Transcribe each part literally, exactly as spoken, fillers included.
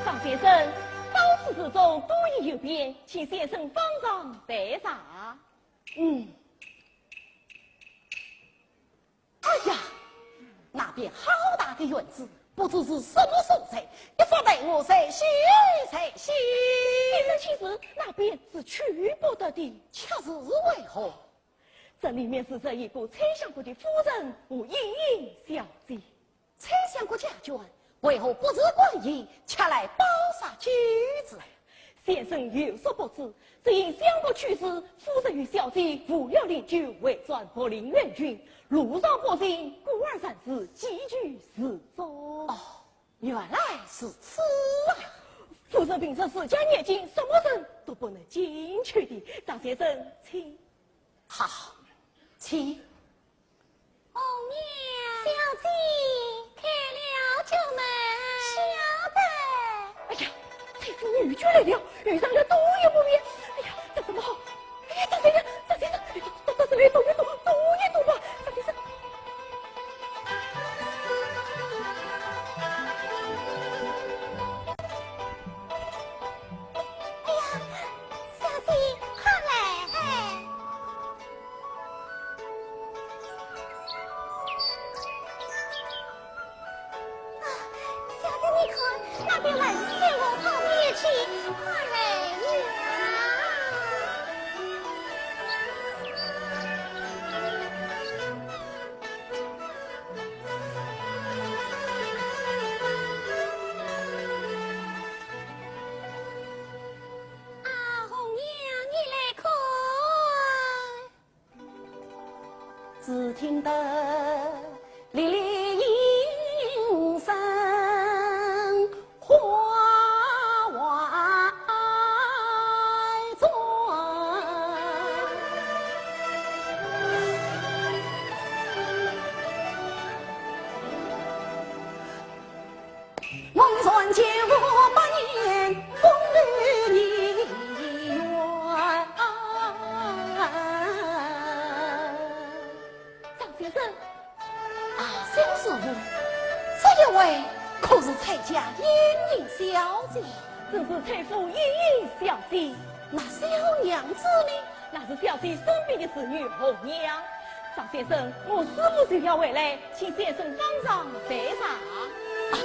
张先生，到此之中多有有变，请先生方丈备茶。嗯。哎呀，那边好大的院子，不知是什么所在，一发呆我在歇在歇。先生请住，那边是去不得的。却是为何？这里面住着已故崔相国的夫人和莺莺小姐。 崔相国家眷，为何不辞官驿，却来包茶救子？先生有所不知，只因相国去世，夫人与小姐无了灵柩，回转博陵原郡，路上不幸，故而暂时寄居寺中。哦，原来如此啊！夫人平日治家严谨，什么人都不能进去的。张先生，请。好，请。 红娘。小姐。开了酒门。晓得。哎呀，崔府女眷来了，遇上了多有不便。哎呀，这怎么好？哎呀，张先生，张先生，哎呀，到，到这里躲一躲，躲一躲吧，张先生。哎呀，小姐，快来。 啊，小姐，你看，那边来了，我旁边去，快来呀！啊，红娘，你来看。 只听得哩哩应声，花外转。望穿千户百年风流年月。张先生。啊，小师父，这一位可是崔家莺莺小姐？正是崔府莺莺小姐。那小娘子呢？ 那是小姐身边的侍女红娘。张先生，我师父就要回来，请先生方丈备茶。啊，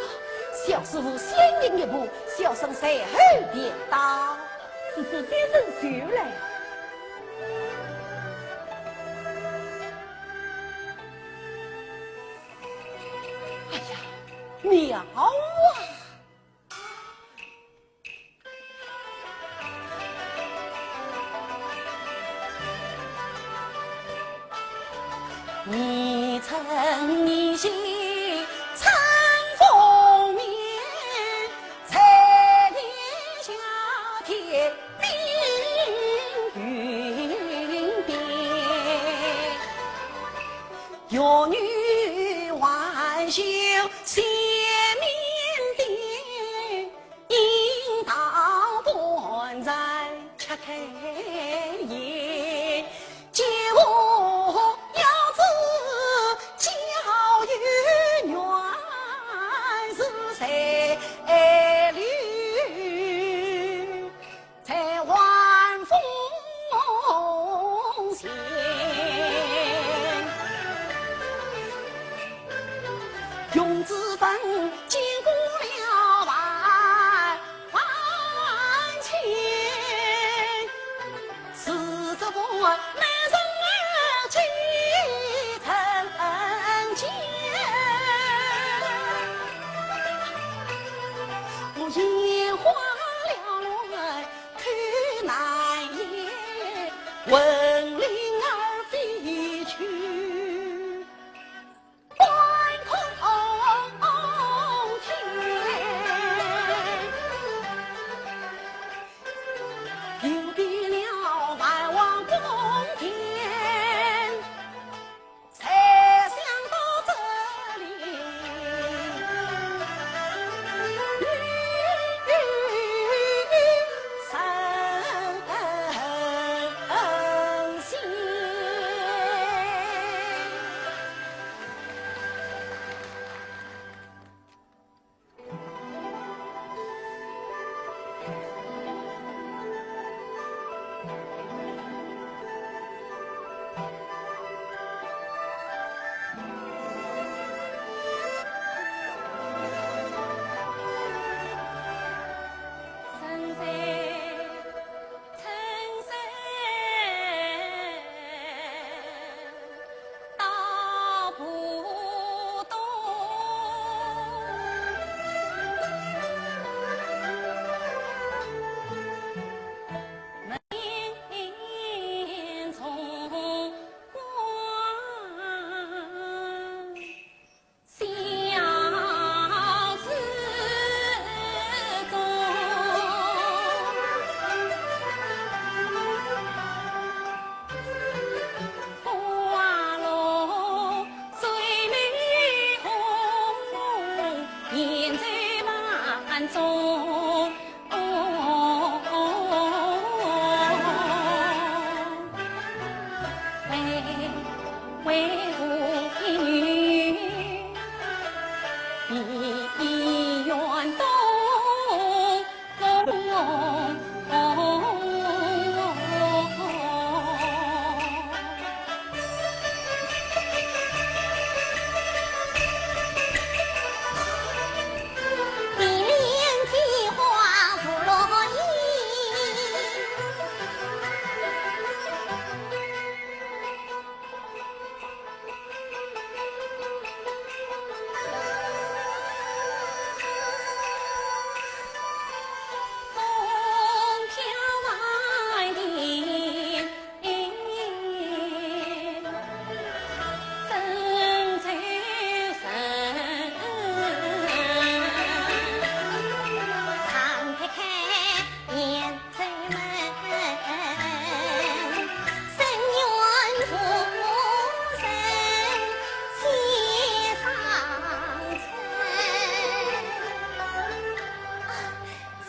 小师父先行一步，小生随后便到。此时先生就来。哎呀，妙啊！ 你称你心春风眠，才年晓天碧云边。 玉女还休谢面的，应当盘缠吃开颜。几何要子娇有缘是谁留？ 在晚风前，用脂粉经过了万万千，是这般难人儿几曾见。我眼花缭乱，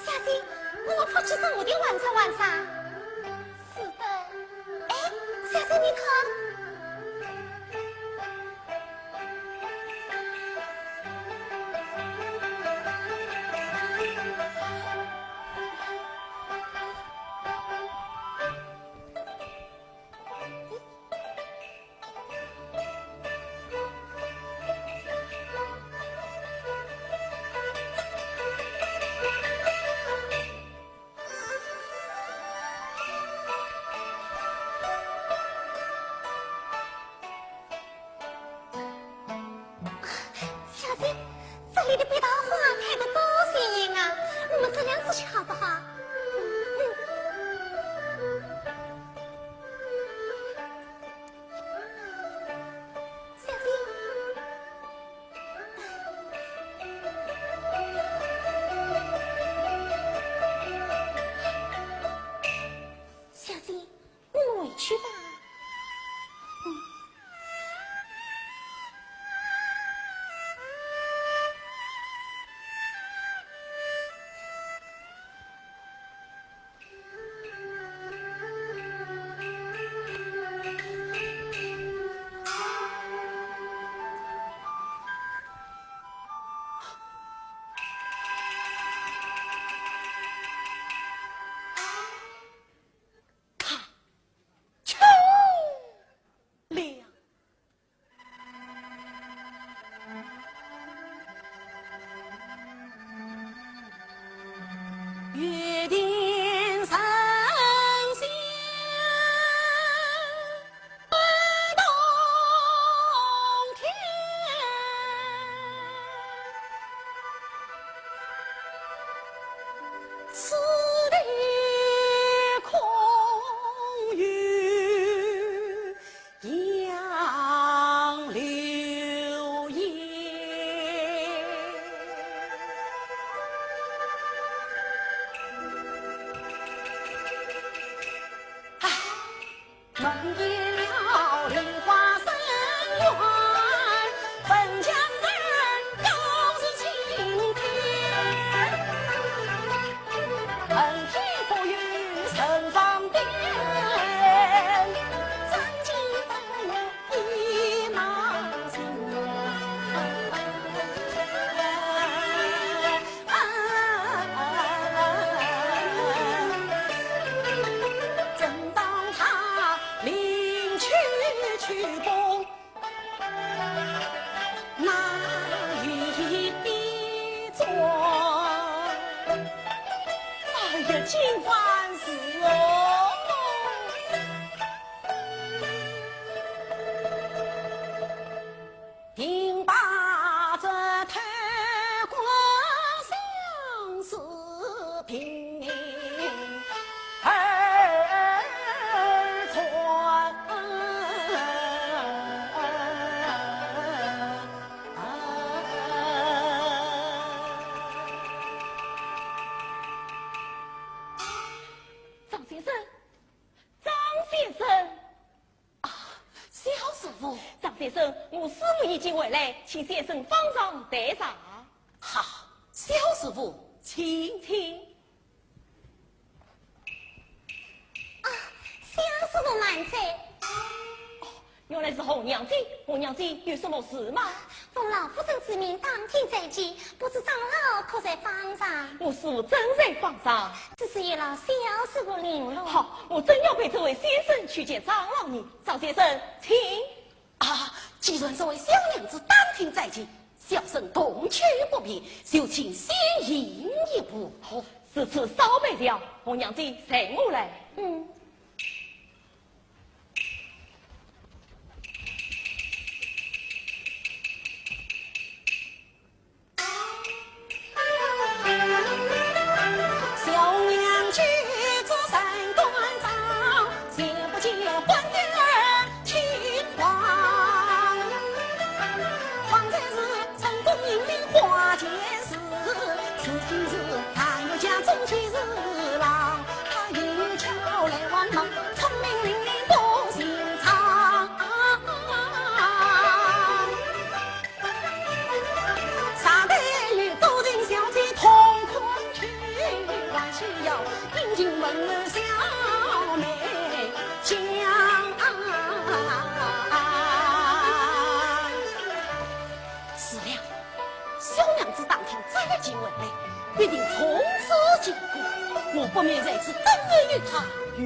小姐，我们快去找我的玩耍玩耍。是的。哎，小姐，你看。小姐，这里的壁桃花开得多鲜艳啊，我们这样子去好不好？嗯。 小姐。小姐，我们回去吧。嗯。一经万事哦。平八则偷光生死平二传。张先生，张先生。啊，小师傅。张先生，我师父已经回来，请先生方丈待茶。好，小师傅，请。请。啊，小师傅慢走。哦，原来是红娘姐。红娘姐，有什么事吗？奉老夫人之命，打听斋期，不知长老可在方丈？我师父正在方丈。只是有劳小师傅领路。好，我正要陪这位先生去见长老呢。张先生，请。啊，既然这位小娘子打听斋期，小生共去不便，就请先行一步。哦，如此少陪了，红娘姐，随我来。嗯。 是了，小娘子打听斋期回来，必定从此经过，我不免在此等候于她，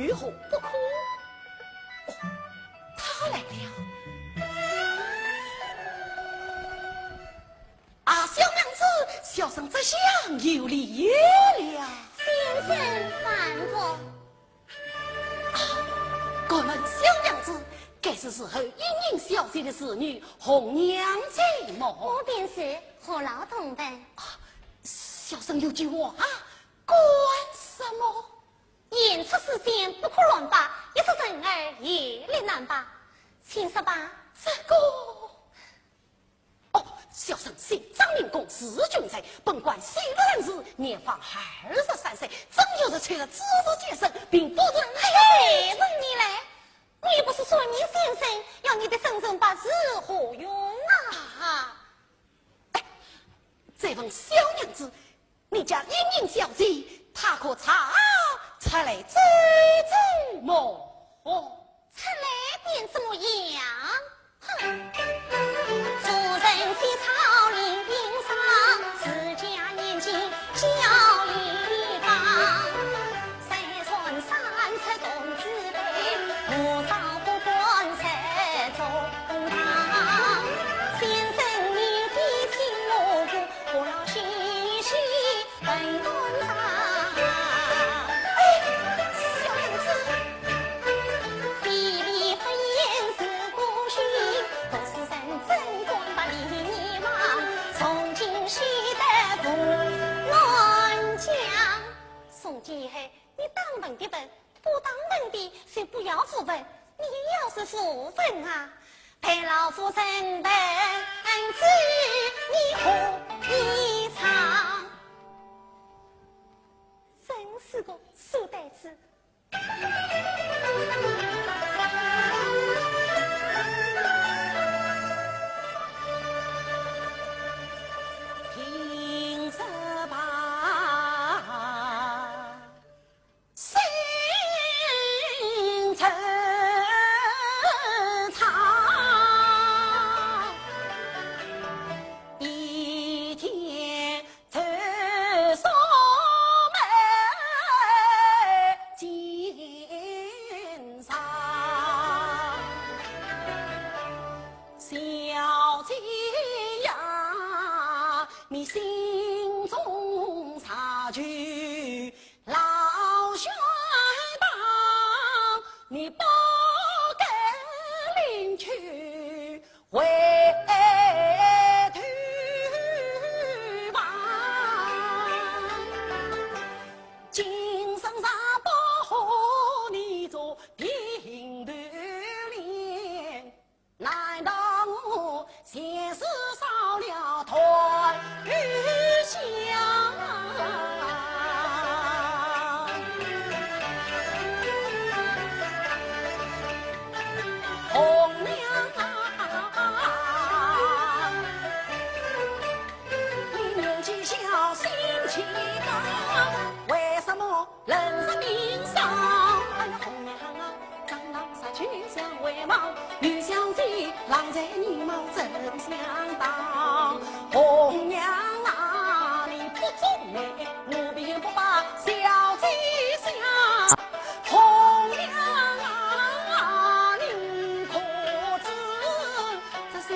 有何不可？哦，她来了。啊，小娘子，小生这厢有礼了。先生万福。 啊，敢问小娘子，该是伺候莺莺小姐的侍女红娘姐么？我便是，何劳动问？啊，小生有句话，敢说么？言出事先不可乱拔，一失人耳也立难拔。请说吧。这个 哦，小生姓张名珙，字君才，本贯西洛人氏，年方二十三岁，正月十七日子时节生，并不曾。哎呀，谁问你嘞？你不是算命先生，要你的生辰八字何用啊？哎，再问小娘子， 你家莺莺小姐，她可曾出来走走么？出来便怎么样？哼！夫人起草临兵霜，自家年纪交一方。三十三出童子辈，无招不官入中堂。先生你的亲我故，何劳心系 本官上。哎，小娘子。非礼勿言是故许，读书人怎敢把礼仪忘？从今须得服男将。从今以后，你当问的问， 不当问的，就不要胡问。你要是胡问啊，待老夫人问之你何以偿？真是个书呆子。 小姐呀，你心中常求你不该领去回头望。今生若不和你做平头恋，难道我前世少了段香？红娘啊，你年纪小心气高，为什么人是悲伤？哎呀，红娘啊，长大啥去想回望，女小姐郎才女貌怎想当？红娘啊，你不中美，我便不把小姐想。红娘啊，你可知这相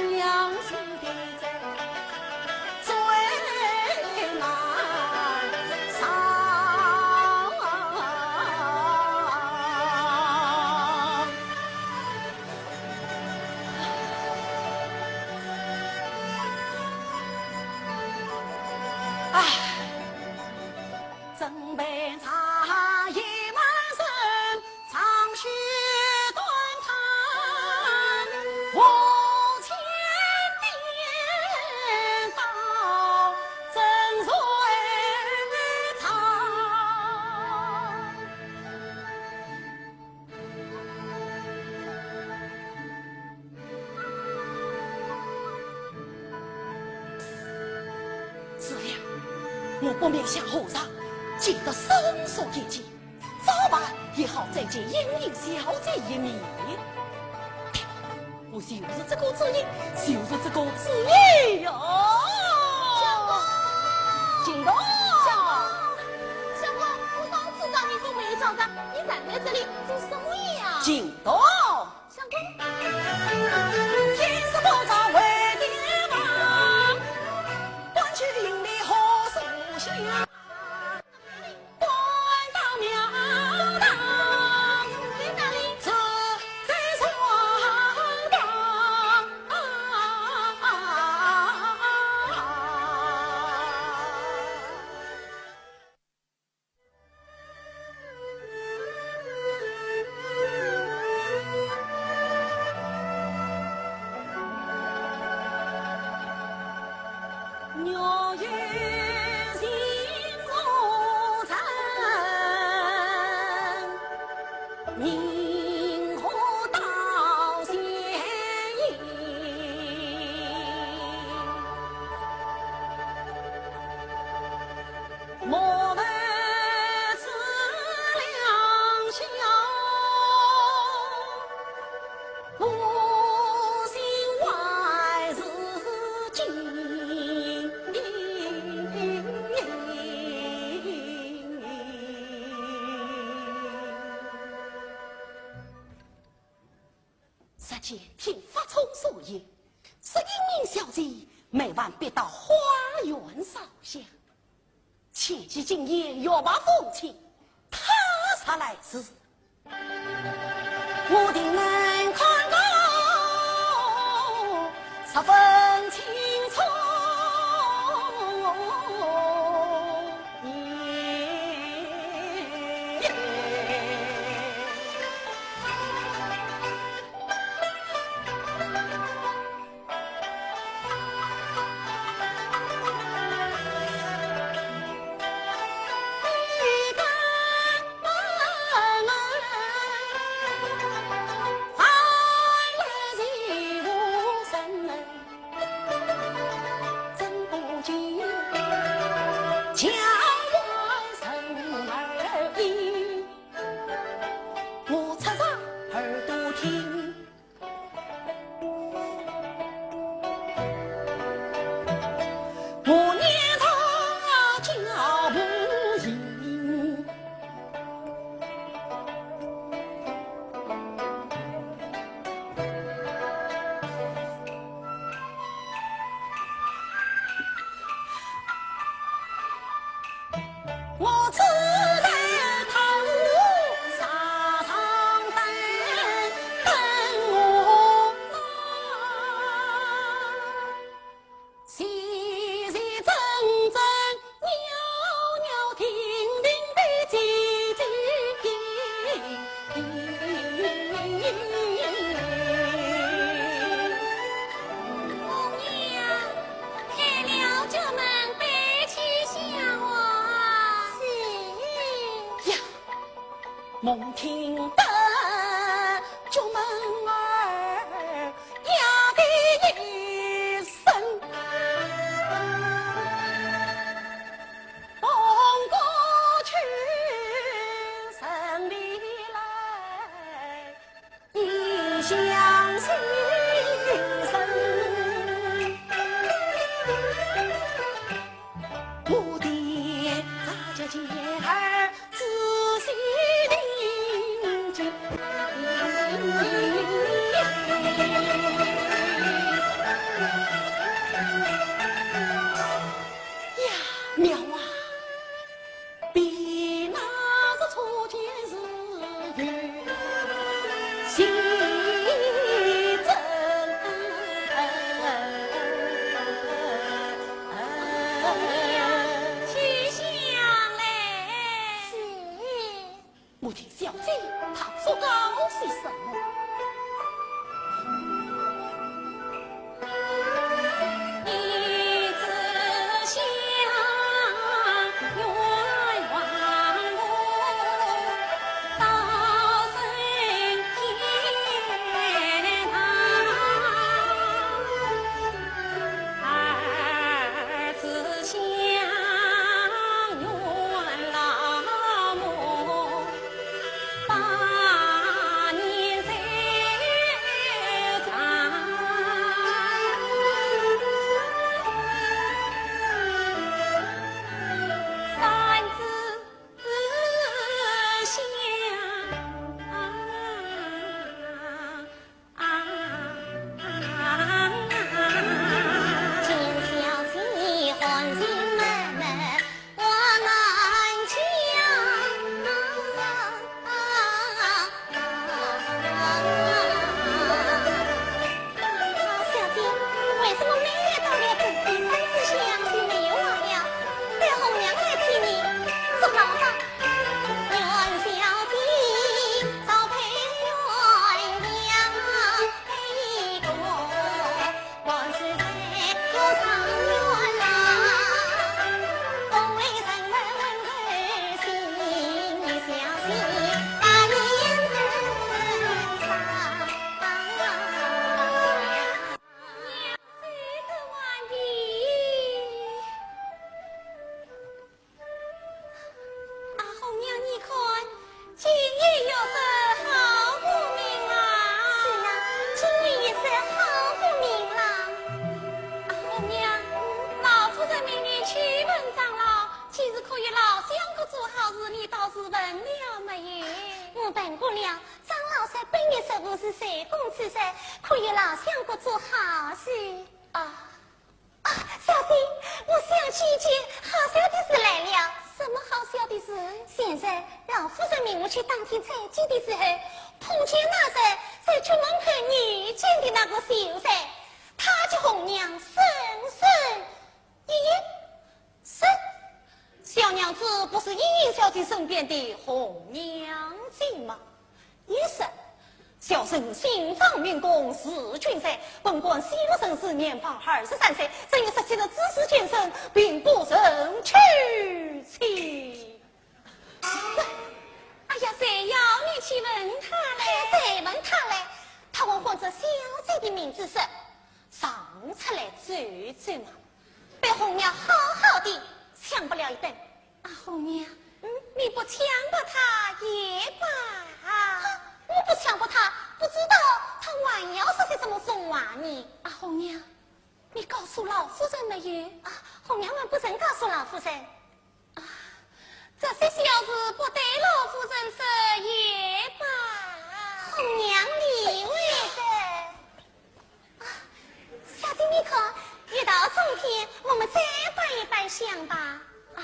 思的罪最难饶？唉。 是呀，我不免向和尚借得伸手一借，早晚也好再见莺莺小姐一面。我就是这个主意，就是这个主意哟。相公，相公，相公，我早知道你都没有找到，你站在这里做什么呀？相公。 相公。日间听法聪所言，说莺莺小姐每晚必到花园烧香。前几更夜月白风清，她若来时，我定能看个十分清楚。猛听得角门儿呀的一声，望过去城里来，一向心神。我的大姐姐儿 仔细听着。呀，妙啊！比那日初见时有新增。红娘，去香嘞。是。 我听小姐她所讲些什么？小姐，为什么每日到了这第三炷香就没有话了？待红娘来替你说话吧。 啊，红娘，你看，今日月色好不明啊！是啊，今日月色好不明啦。啊，红娘，老夫人命你去问长老，几时可与老相公做好事，你倒是问了没有？我问过了，长老说本月十五是岁公之日，可与老相公做好事。啊， 啊，小姐，我想起一件好笑的事来了。什么好笑的事？前日，老夫人命我去打听彩金的时候，碰见那日在角门口遇见的那个秀才，他叫红娘深深一眼。是，小娘子不是莺莺小姐身边的红娘姐吗？ 也是。小生姓张名珙字君山，本贯西洛人氏，年方二十三岁，正月十七日子时建生，并不曾娶妻。哎呀，谁要你去问他嘞？谁问他嘞？他还唤着小姐的名字说，常出来走走嘛，被红娘好好地抢白了一顿。 啊，红娘，嗯？你不抢白他也罢。哼，我不抢白他，不知道他还要说些什么疯话呢。啊，红娘，你告诉老夫人没有？啊，红娘们不曾告诉老夫人。啊，这些小事不对老夫人说也罢。红娘理会的。啊，小姐，你看，月到中天，我们再拜一拜香吧。唉。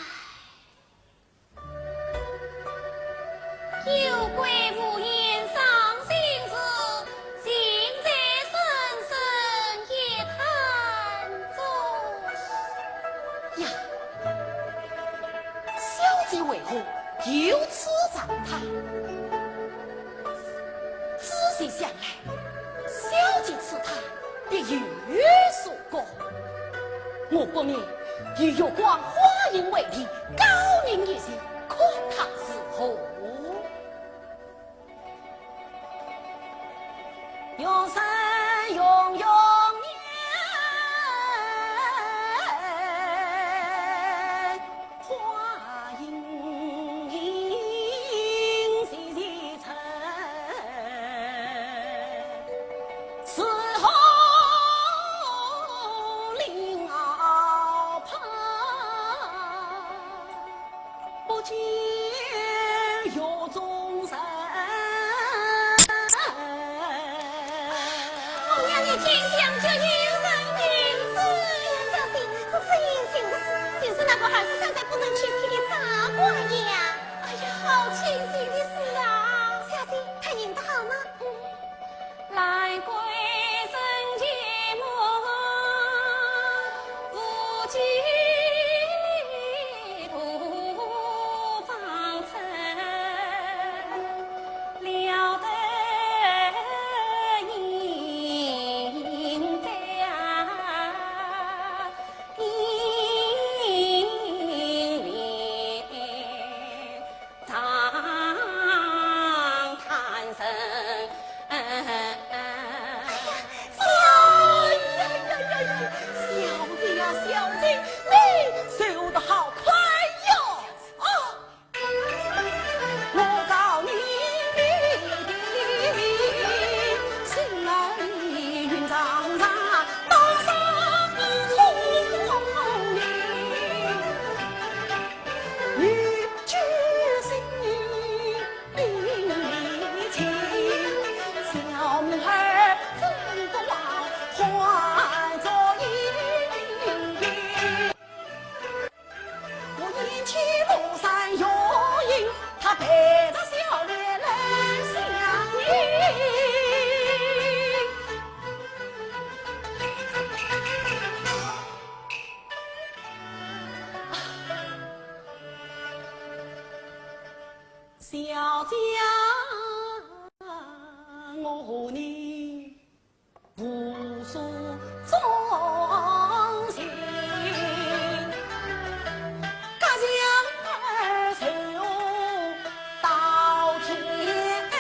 有桂无言伤心事，情在深深夜叹中。呀，小姐为何有此状态？仔细想来，小姐此番必有所故。我不免以月光花影为题，高吟一曲，看她如何。小姐，我和你互诉衷情，隔墙而坐到天明。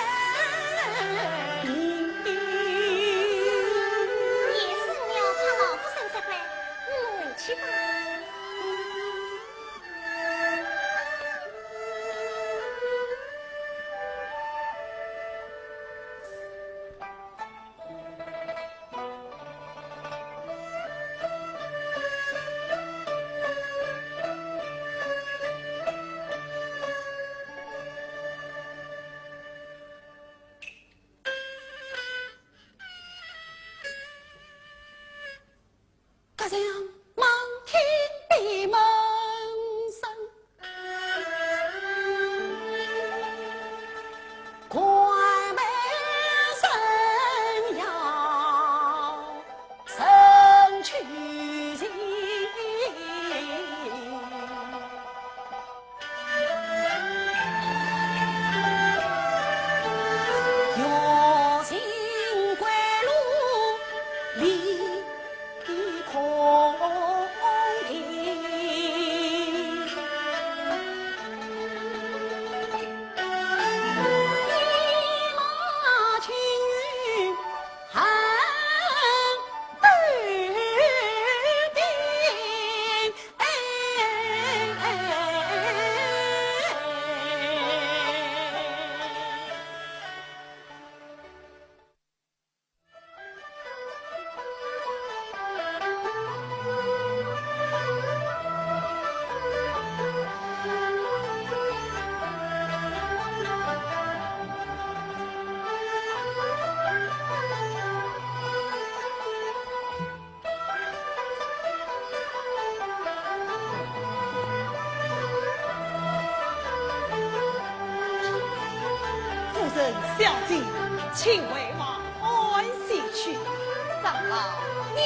夜深了，怕老夫人责怪，你们回去吧。 隔墙望天闭门声，关门深要人去行。 夫人、小姐，请回房安歇去。长老，你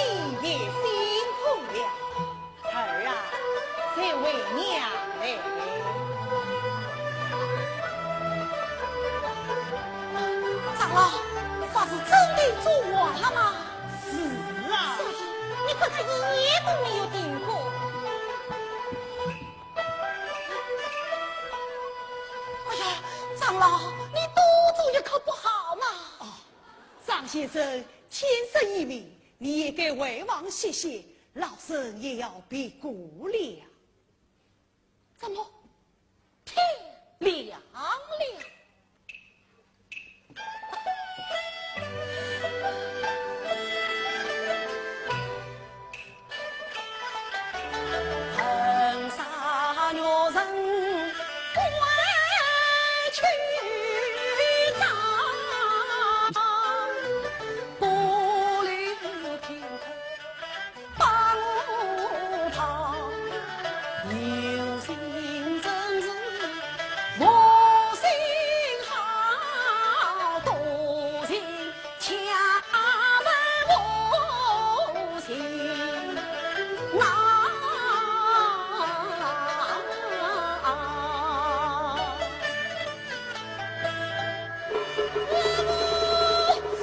也辛苦了。 儿啊，随为娘来。长老，法事真的做完了吗？是啊。小姐，你看他一夜都没有停过。哎呀，长老，你多做一刻不好吗？哦，张先生，天色已明， 你也该回房歇歇，老身也要闭过了。怎么，天亮了？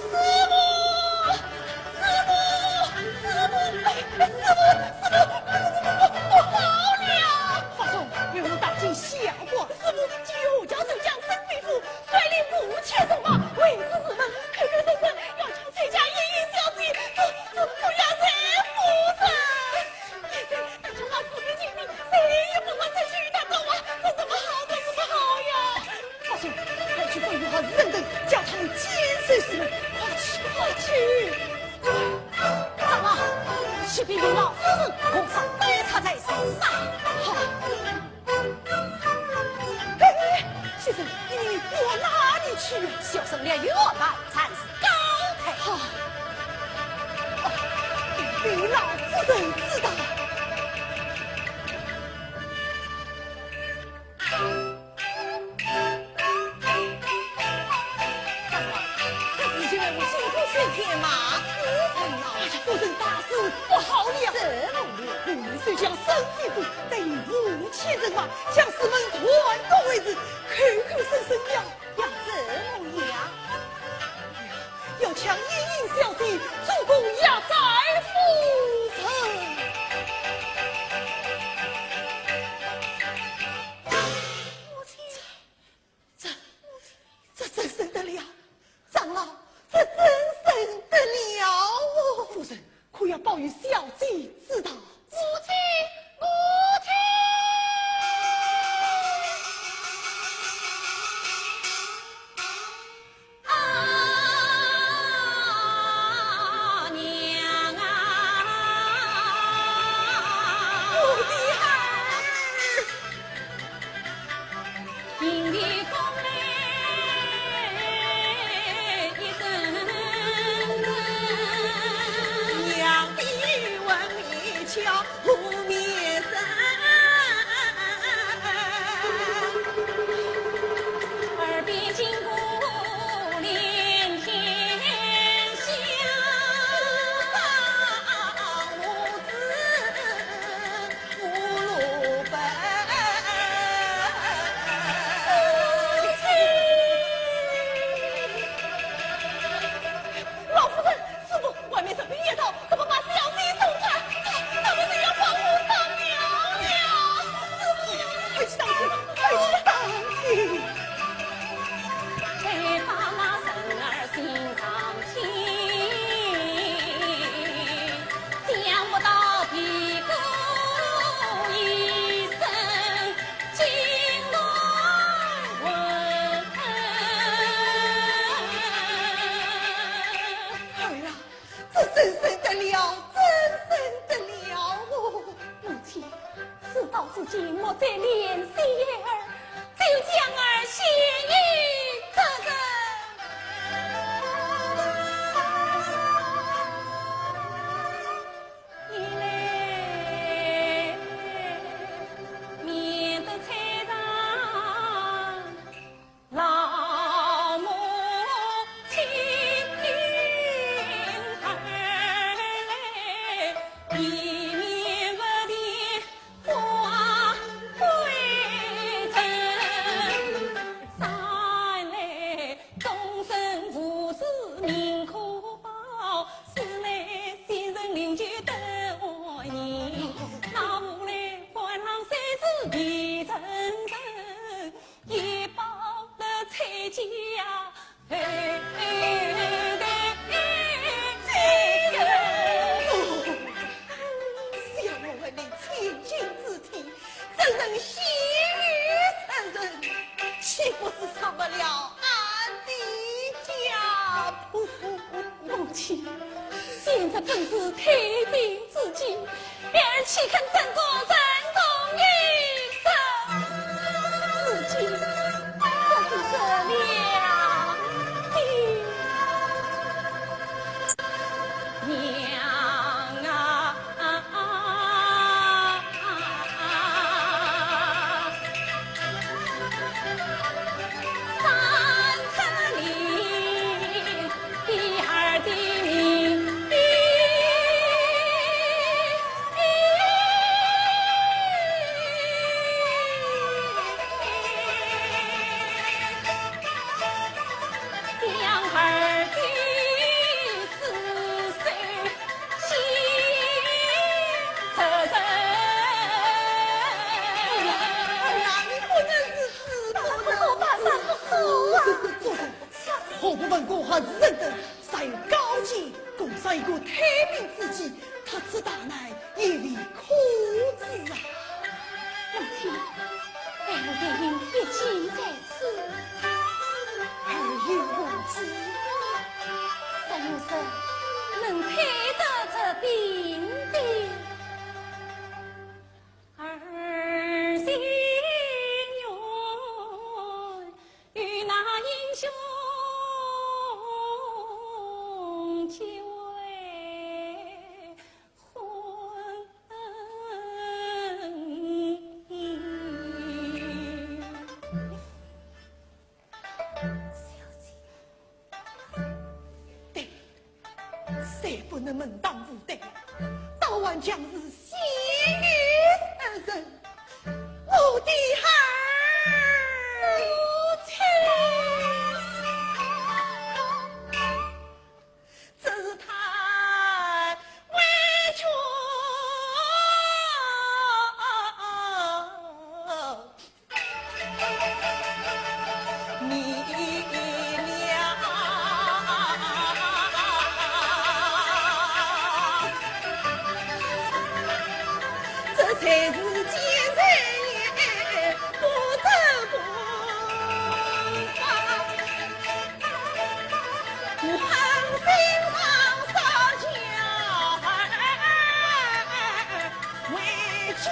师父，师父，师父，师父，不好了！法宗，有人打进霞光。师父，今夜何家守将孙飞虎，率领五千人马围住寺门，口口声声要抢谁家莺莺小姐做，做，做压寨夫人。 现在大家把四面金兵，谁也不敢再去与他讲话，这怎么好，这怎么好呀？法宗，快去吩咐好人等，叫他们坚守寺门，快去，快去！长老，启禀老夫人，和尚被插在树上。好。 哎，先生，你往哪里去呀？小生略有安排，暂时告退。好。哦，禀老夫人知道。长老，这是因为我辛苦修炼嘛，师承啊。哎呀，夫人大事不好了！怎么了？我们守将孙飞虎带领五千人马，将寺门团团围住，口口声声老夫人，师傅，外面贼兵夜逃，怎么把小姐送出来？哎，他们是要放火烧庙了！师傅，快去打听，快去打听！儿啊，这怎生得了，怎生得了哦！母亲，事到至今，莫再怜惜儿，只有将儿献与贼人。母亲，现在本是退兵之期， 儿岂肯真个忍痛一死？如今可是这两天，娘啊！何不问过，何事忍痛？ 告急，共上一个退兵之计，特此大难，也未可知啊。母亲，儿已经一计在此。儿有何计？若有人能退得这兵的，儿情愿 与那英雄结为婚。小姐。对， 谁不能门当户对，倒还强是先于二人。我的儿，母亲，真是太委屈。 你了，这才是奸臣不得不防。我狠心放手叫儿回去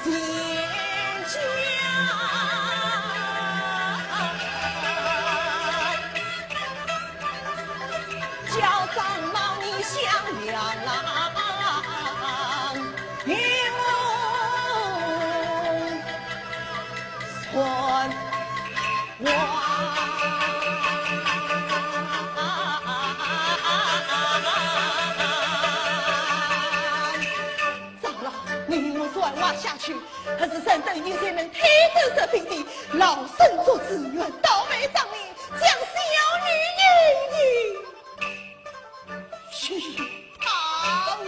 见家。叫长老你想呀，你算我。长老，你与我算话下去，何时生等有才能推得这病的，老身做主，愿倒卖妆奁，将小女迎你去。 他为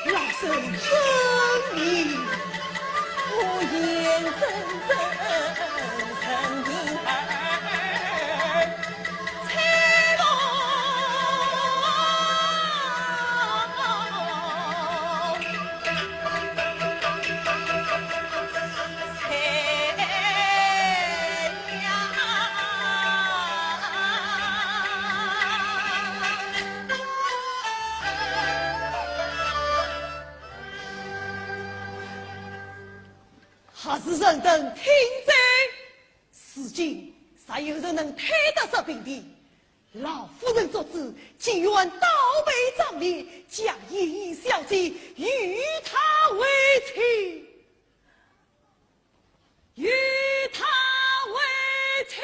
老身生命，我眼睁睁任凭儿拆落。 何时生等听在？如今若有人能推得这病的，老夫人做主，情愿倒卖妆奁，将莺莺小姐与他为妻。 与他为妻。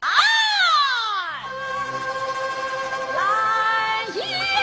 啊！来呀！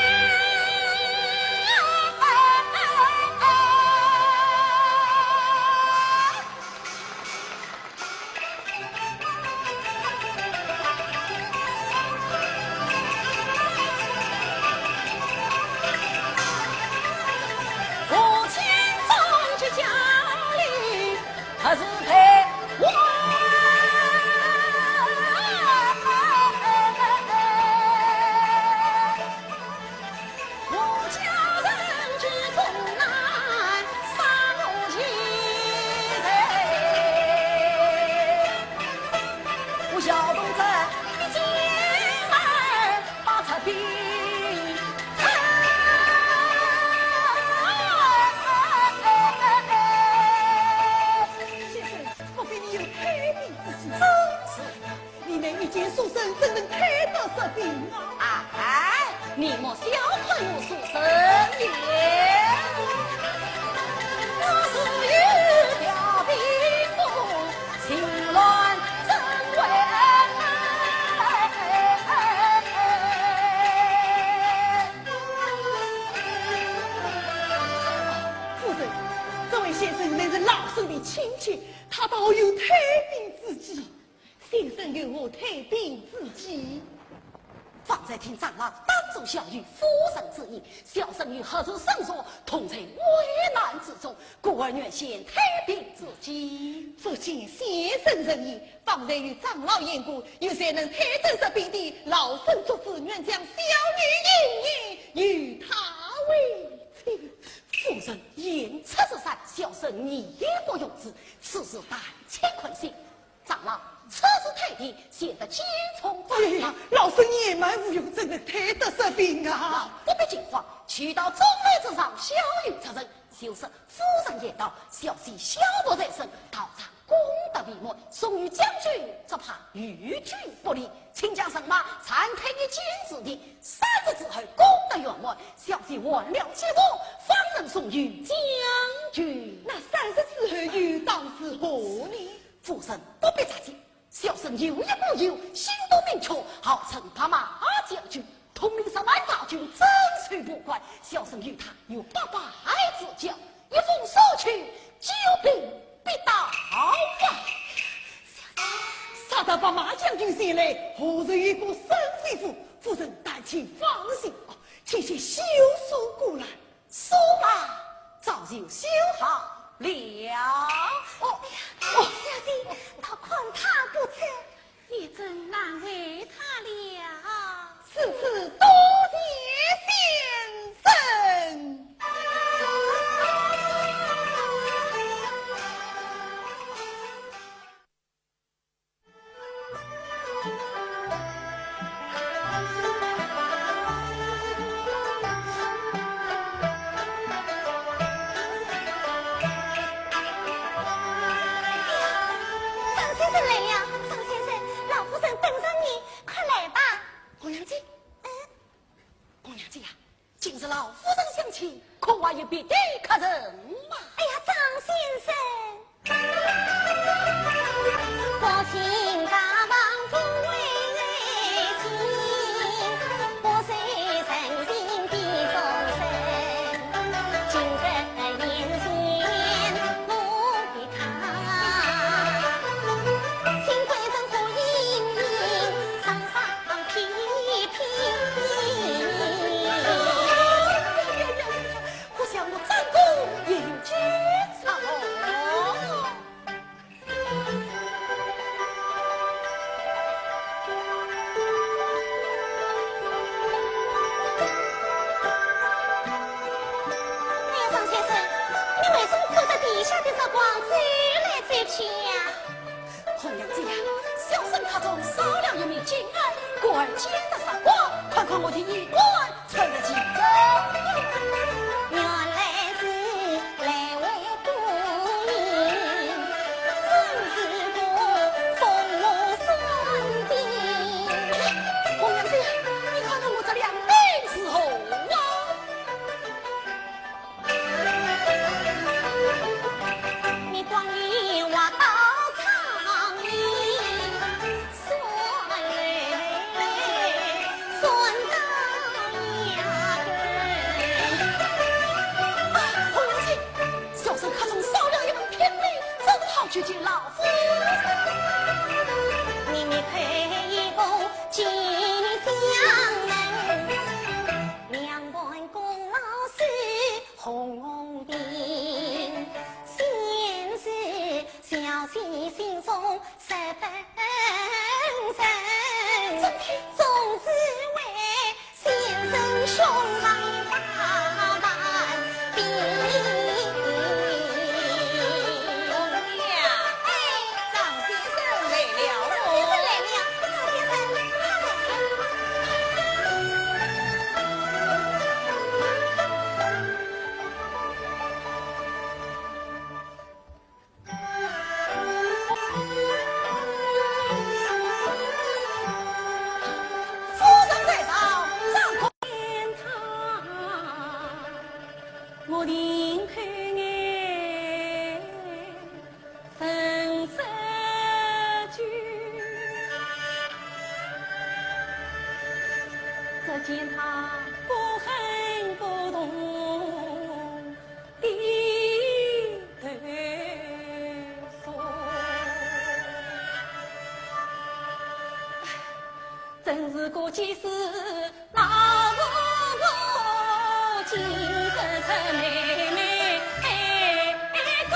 先生，莫非你有推病之计？正是。 你乃一介书生，怎能推得这病啊？哎，你莫小看我书生也。我自幼调兵部，行乱真为恩。夫人，这位先生乃是老身的亲戚，他倒有推病之计。 先生有何推病之计？方才听长老当众晓谕夫人之意，小生与何处生所，同在危难之中，故而愿献推病之计。不见先生仁义，方才与长老言过，有谁能推得这病的，老身做主，愿将小女莺莺与他为妻。夫人言出如山，小生义不容辞，此事但请宽心。 长老，此事太平，显得轻重长大。哎呀，老身年迈无用，怎能推得这病啊？不必惊慌，去到中楼之上，晓谕着人，就是夫人言道，小姐消毒在身，逃上功德圆满，送与将军，只怕与军不利，请将人马暂退一箭之地，三日之后功德圆满，小姐完了结果，方能送与将军。那三日之后又当如何呢？ 夫人不必着急，小生有一个友，姓杜名确，号称白马将军，统领十万大军，镇守濮关。小生与他有八拜之交，一封书去，救兵必到啊！啥道白马将军前来，何时有个孙媳妇？夫人但请放心啊，且且休书过来。 书嘛，早就修好了。哦，哦，小姐，倒看他不成，你真难为他了。此事多谢先生。相请，可还有别的客人吗？哎呀，张先生，不请大王不为请，不随人情比众生。今日眼前我的他，请贵人和莺莺上上品品。可笑我张公饮酒茶。哎呀，张先生，你为什么看着地下的烛光走来走去呀？红娘子呀，小生客中少了一面镜儿，故而溅得煞光，看看我的衣冠穿得几着。原来是来回不明，真是个凤凰双栖。红娘子呀，你看看我这两鬓是何物啊？ 你光里话到苍云，算来算到丫头。啊，红娘子，小生客中少了一门品名，怎好去见老夫人？你，你可以不见相门，两旁功劳是 红红的，先是小姐心中十分真，总是为先生胸怀大大的。红娘，哎，张先生来了哦。张先生来了，张先生，他来了。 夫人在上，张公。我定口眼神色句，只见他不哼不动， 低头坐。真是个奇事，老婆婆今日出妹妹哥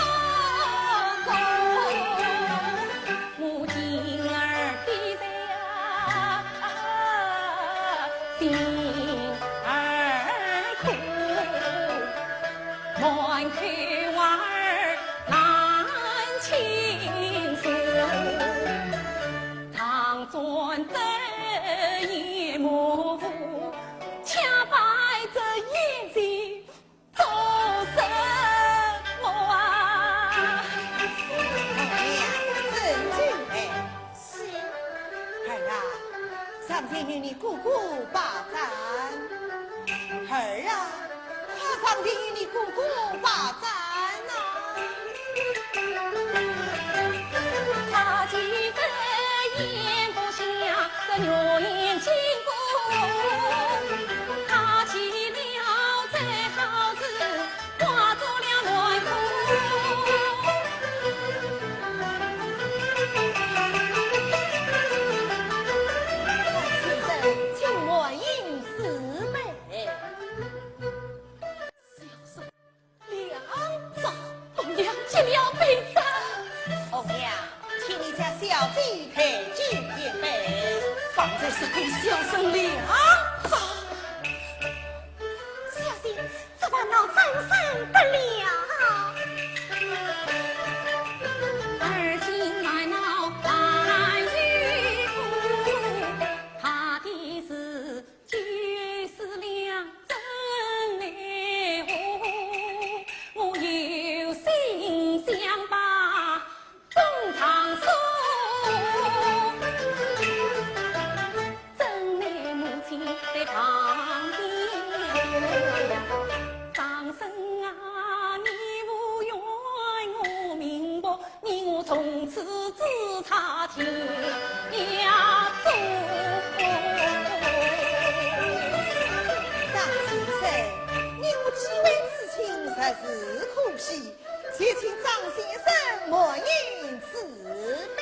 哥。 我今儿比赛啊，心儿苦，满口话儿难倾诉。长短这一模糊，恰把这一句 做什么啊？哎呀，真正哎。是。儿啊，上前与你哥哥把盏。儿啊，快上前与你哥哥把盏呐。他其实言不下，这原因经过。 他起了这好事，挂住了门户。先生，请满饮四杯。 两只，红娘接了杯子。红娘，请你家小姐陪酒一杯。方才是给小生两只。小姐，这烦恼怎生得了？而今烦恼还有苦，怕的是 酒死了真难活，我有心想把衷肠诉，怎奈母亲在旁边。是可喜，就请张先生满饮此杯。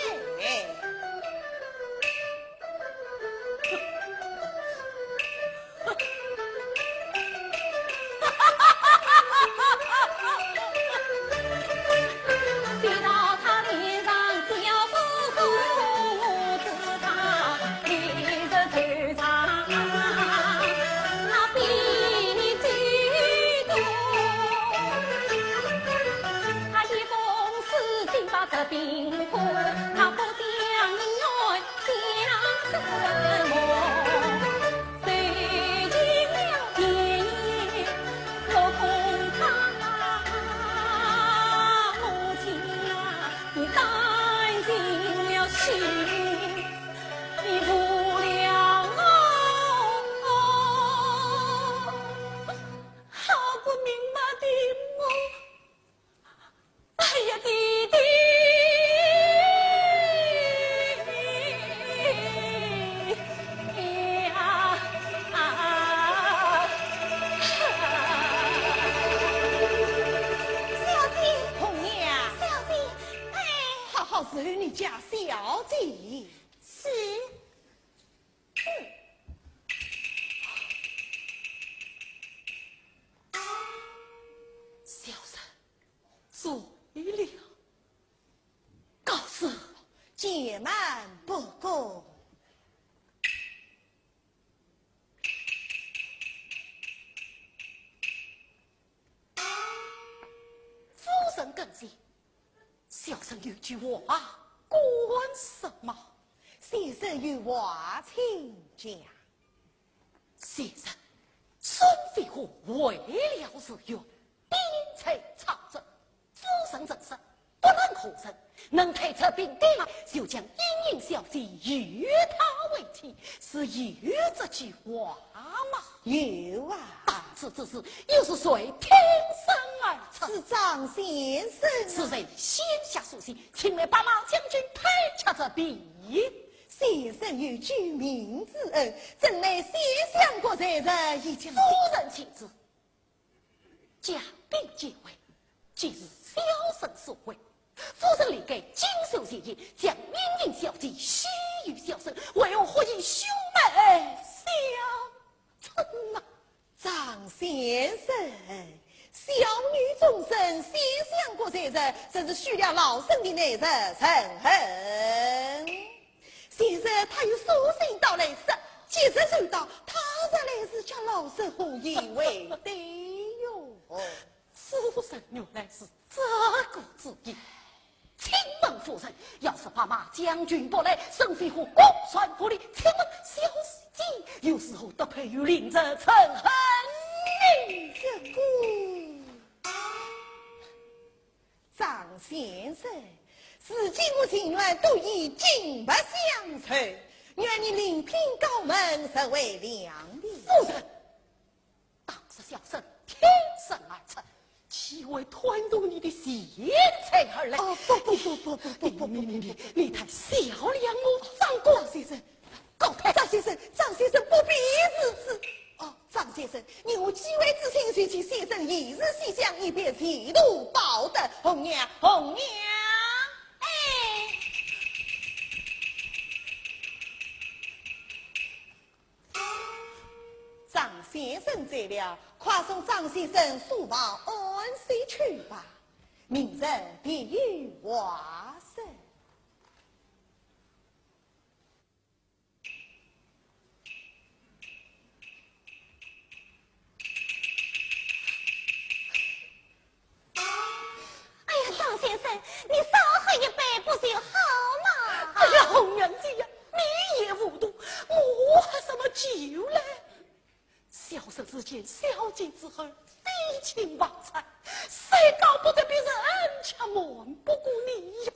小姐，红娘，小姐，哎，好好侍候你家小姐。是。小生 醉了。告辞。且慢，不过。夫人跟前，小生有句话，敢说吗？先生有话请讲。 先生，孙飞虎为了是愿，兵在草镇，夫人曾说，不论何人能退出兵丁，就将莺莺小姐与他为妻，是有这句话吗？有啊。当此之事，又是谁挺身而出？是张先生啊。是谁先下书信，请来白马将军退却这兵？ 先生有救命之恩，怎奈先相国在外，已将夫人请住，将兵解围，既是小生所为，夫人理该谨守前嫌，将莺莺小姐许与小生，为何忽以兄妹相称啊？ 张先生，小女终身，先相国在外，真是许了老身的内侄陈恒。现在他又书信到来说，吉日就到，他日来是叫老身何以为对哟？夫人原来是这个主意。 请问夫人，要是白马将军不来，孙飞虎公然无礼，请问小姐又如何得配与令侄陈恒呢？这个，张先生，如今我情愿多以金帛相酬，愿你另聘高门，实为良田。夫人， 当时小生挺身而出，岂会贪图你的钱财而来？哦，不不不不不不不不不不不，你你你你太小量我张官。张先生，告退。张先生，张先生不必如此。哦，张先生，你我既为知心，就请先生移师西厢，以便前途报答。红娘，红娘。哎。 张先生走了，快送张先生书房安歇去吧，明日别有话说。哎呀，张先生，你少喝一杯不就好吗？哎呀，红娘姐呀，你也糊涂，我喝什么酒嘞？小生自见小姐之后，废寝忘餐，谁搞不得别人，却瞒不过你呀。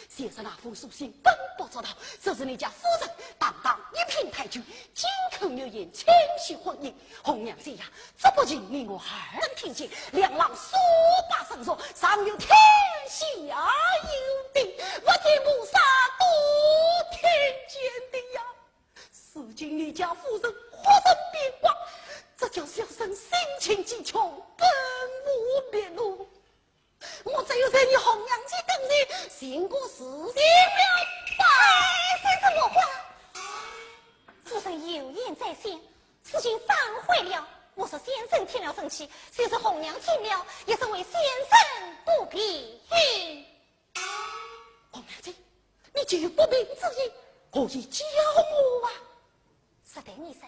先生那封书信本不足道，只是你家夫人堂堂一品太君，金口玉言，轻许婚姻。红娘姐呀， 这不仅你我二人听见，两旁数百人说，上有天，下有地，佛天菩萨都听见的呀。如今你家夫人忽然变卦，这叫小生心情极穷，本无眠寻个时辰了吧？哎，说什么话？夫人有言在先，事情反悔了。我说先生添了生气，就是红娘听了，也是为先生不平。红娘姐，你既有不平之意，何以教我啊？实对你说，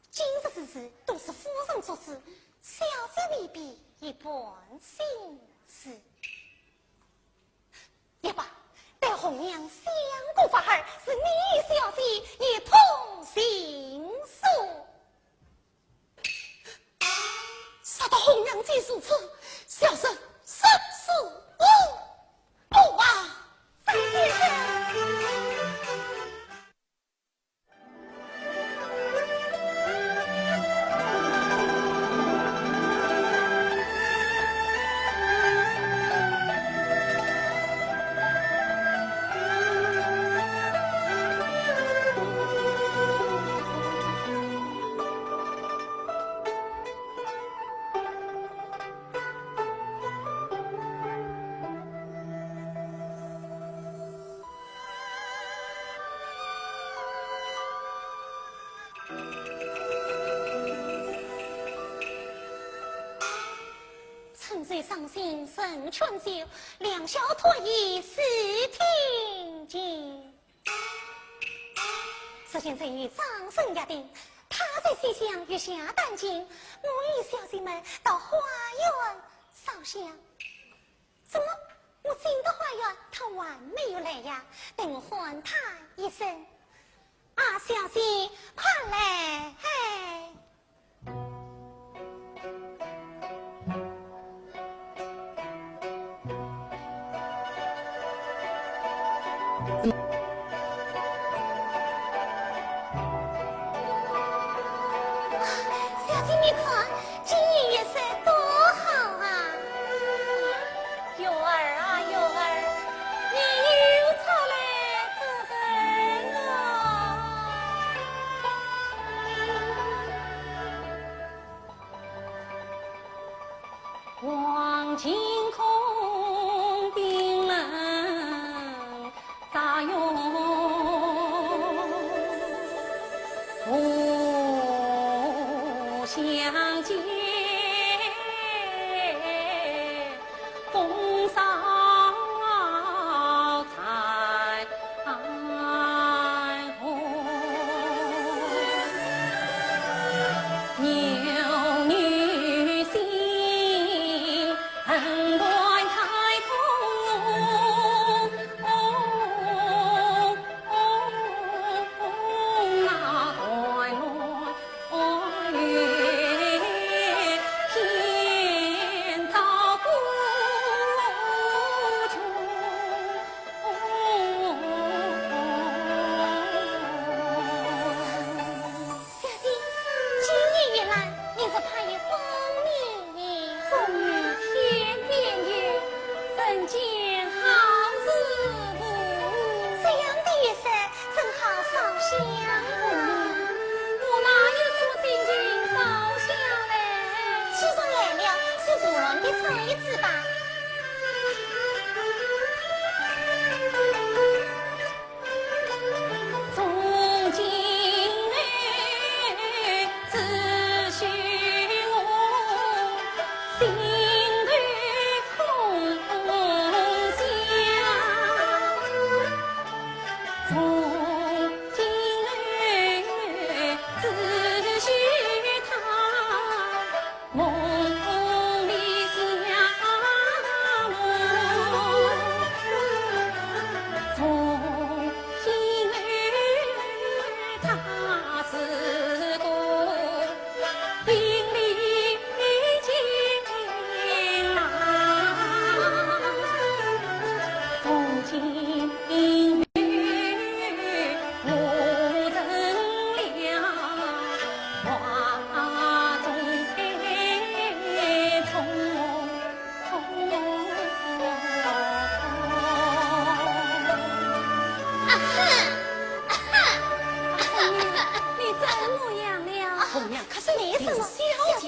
今日之事都是夫人做主，小姐未必一般心思。也罢，待红娘想个法儿，是你与小姐一同寻索。说到红娘姐如此，小生实是无补啊。张先生。 春水伤心人劝酒，良宵托衣细听情。只见正月张生约定，他在西厢月下弹琴，我与小姐们到花园烧香。 怎么，我进到花园，他还没有来呀？等我唤他一声。啊，小姐，快来！嘿。小姐，你看， 今日月色多好啊！月儿啊，月儿，你又出来做甚啊？望晴空冰冷 杂云无相见，风骚残红。牛女心，恨断太空。 小姐，今年月兰，你是怕有风流呢？风雨天边有，人间好事无。这样的月色，正好烧香啊。我哪有什么心情烧香嘞？既然来了，就胡乱地烧一支吧。 从今后只许我心头空想，从今后只许他 梦里想我，从今后他是个心里情郎，从今 啊哈，啊哈，你怎么样了？红娘，可是你怎么？小姐，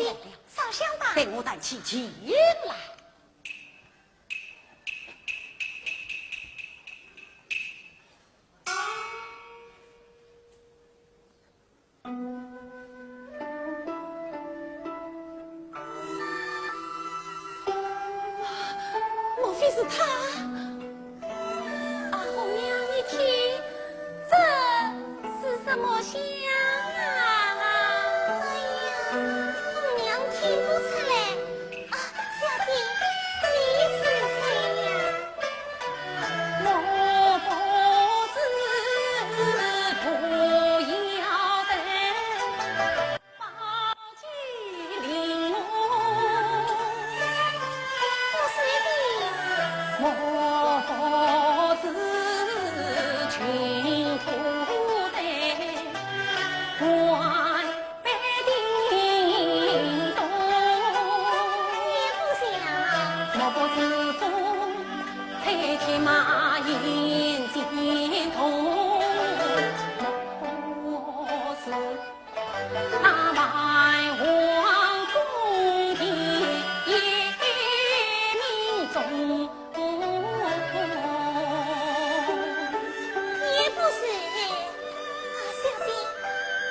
烧香吧。待我弹起琴来。就是他。啊，红娘，你听，这是什么香啊？哎呀，红娘听不出来。啊，小姐，你是谁呀？我不是不要的。 也不是。啊，小姐，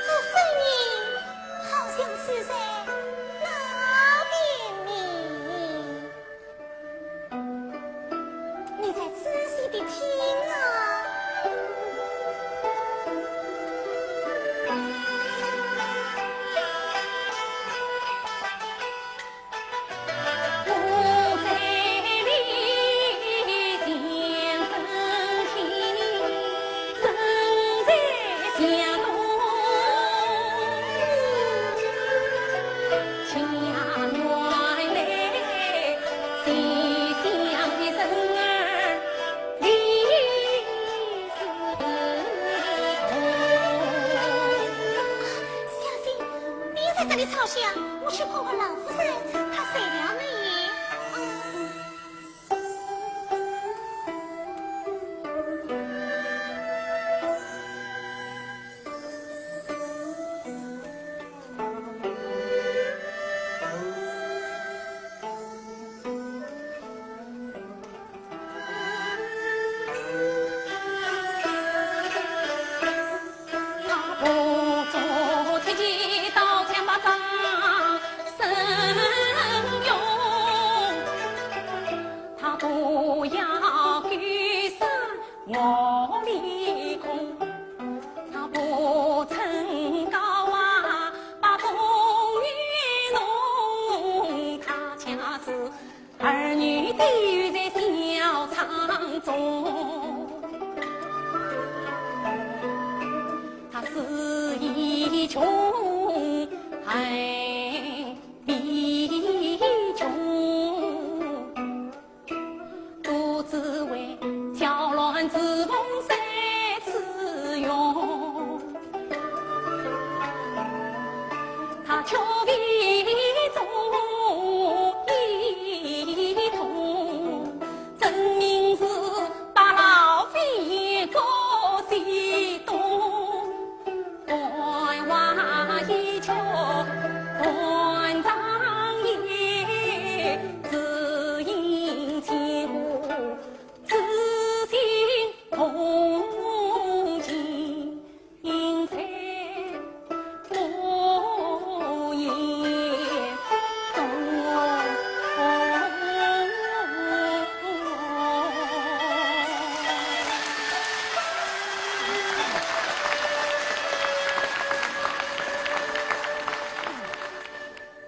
这声音好像是在那边呢。你再仔细地听啊。小姐，你在这里吵醒，我去看看老夫人，她睡了没有？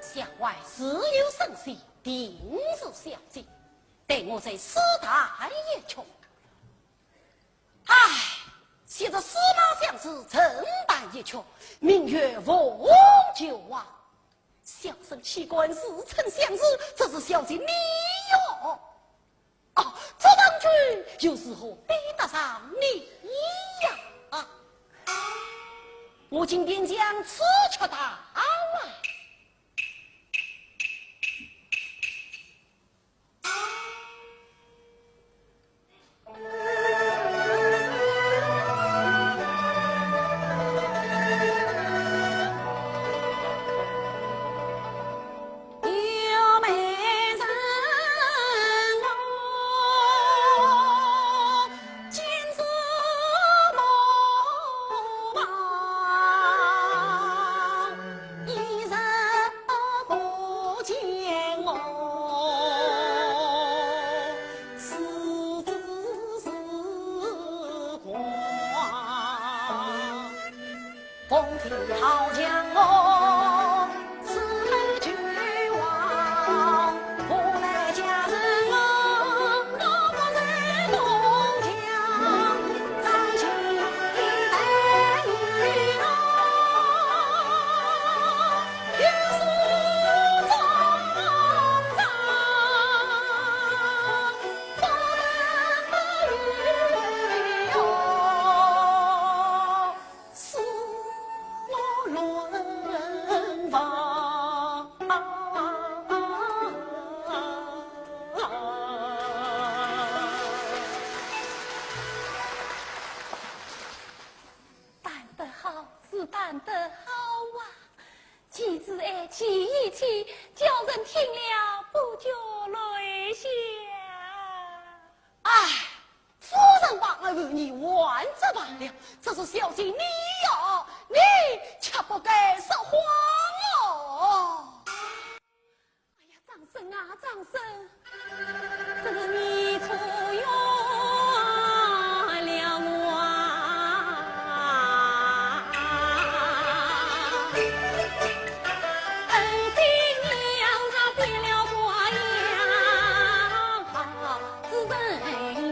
小孩自有神仙，定是小姐，待我再试探一却。唉，昔日司马相如曾弹一曲，名曰《凤求凰》。小生岂敢自称相如，这是小姐你哟。哦，这王君又如何比得上你呀？啊，我今便将此曲弹来。弹得好，是弹得好啊！既是爱，既义气，叫人听了不觉泪下。唉，夫人望儿，你还则罢了，只是小姐你呀，你却不该说谎哦。 哎呀，张生啊，张生，这是你错怨了我啊！恩新娘她变了花样，好似人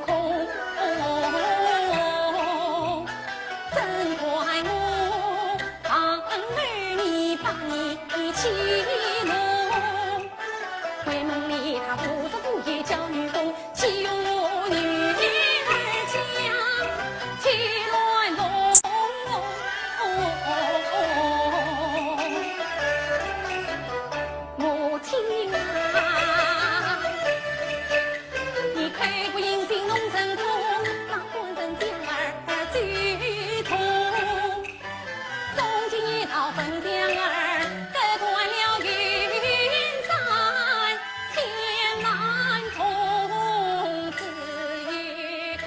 空。 真怪我忘恩负义把你戏弄。闺门里她无时无夜叫女工，戏弄女儿家，戏乱弄。母亲啊， 你口不应心弄成空，那官人将儿追痛。中间一道分将儿，隔断了云山千万重，只有高堂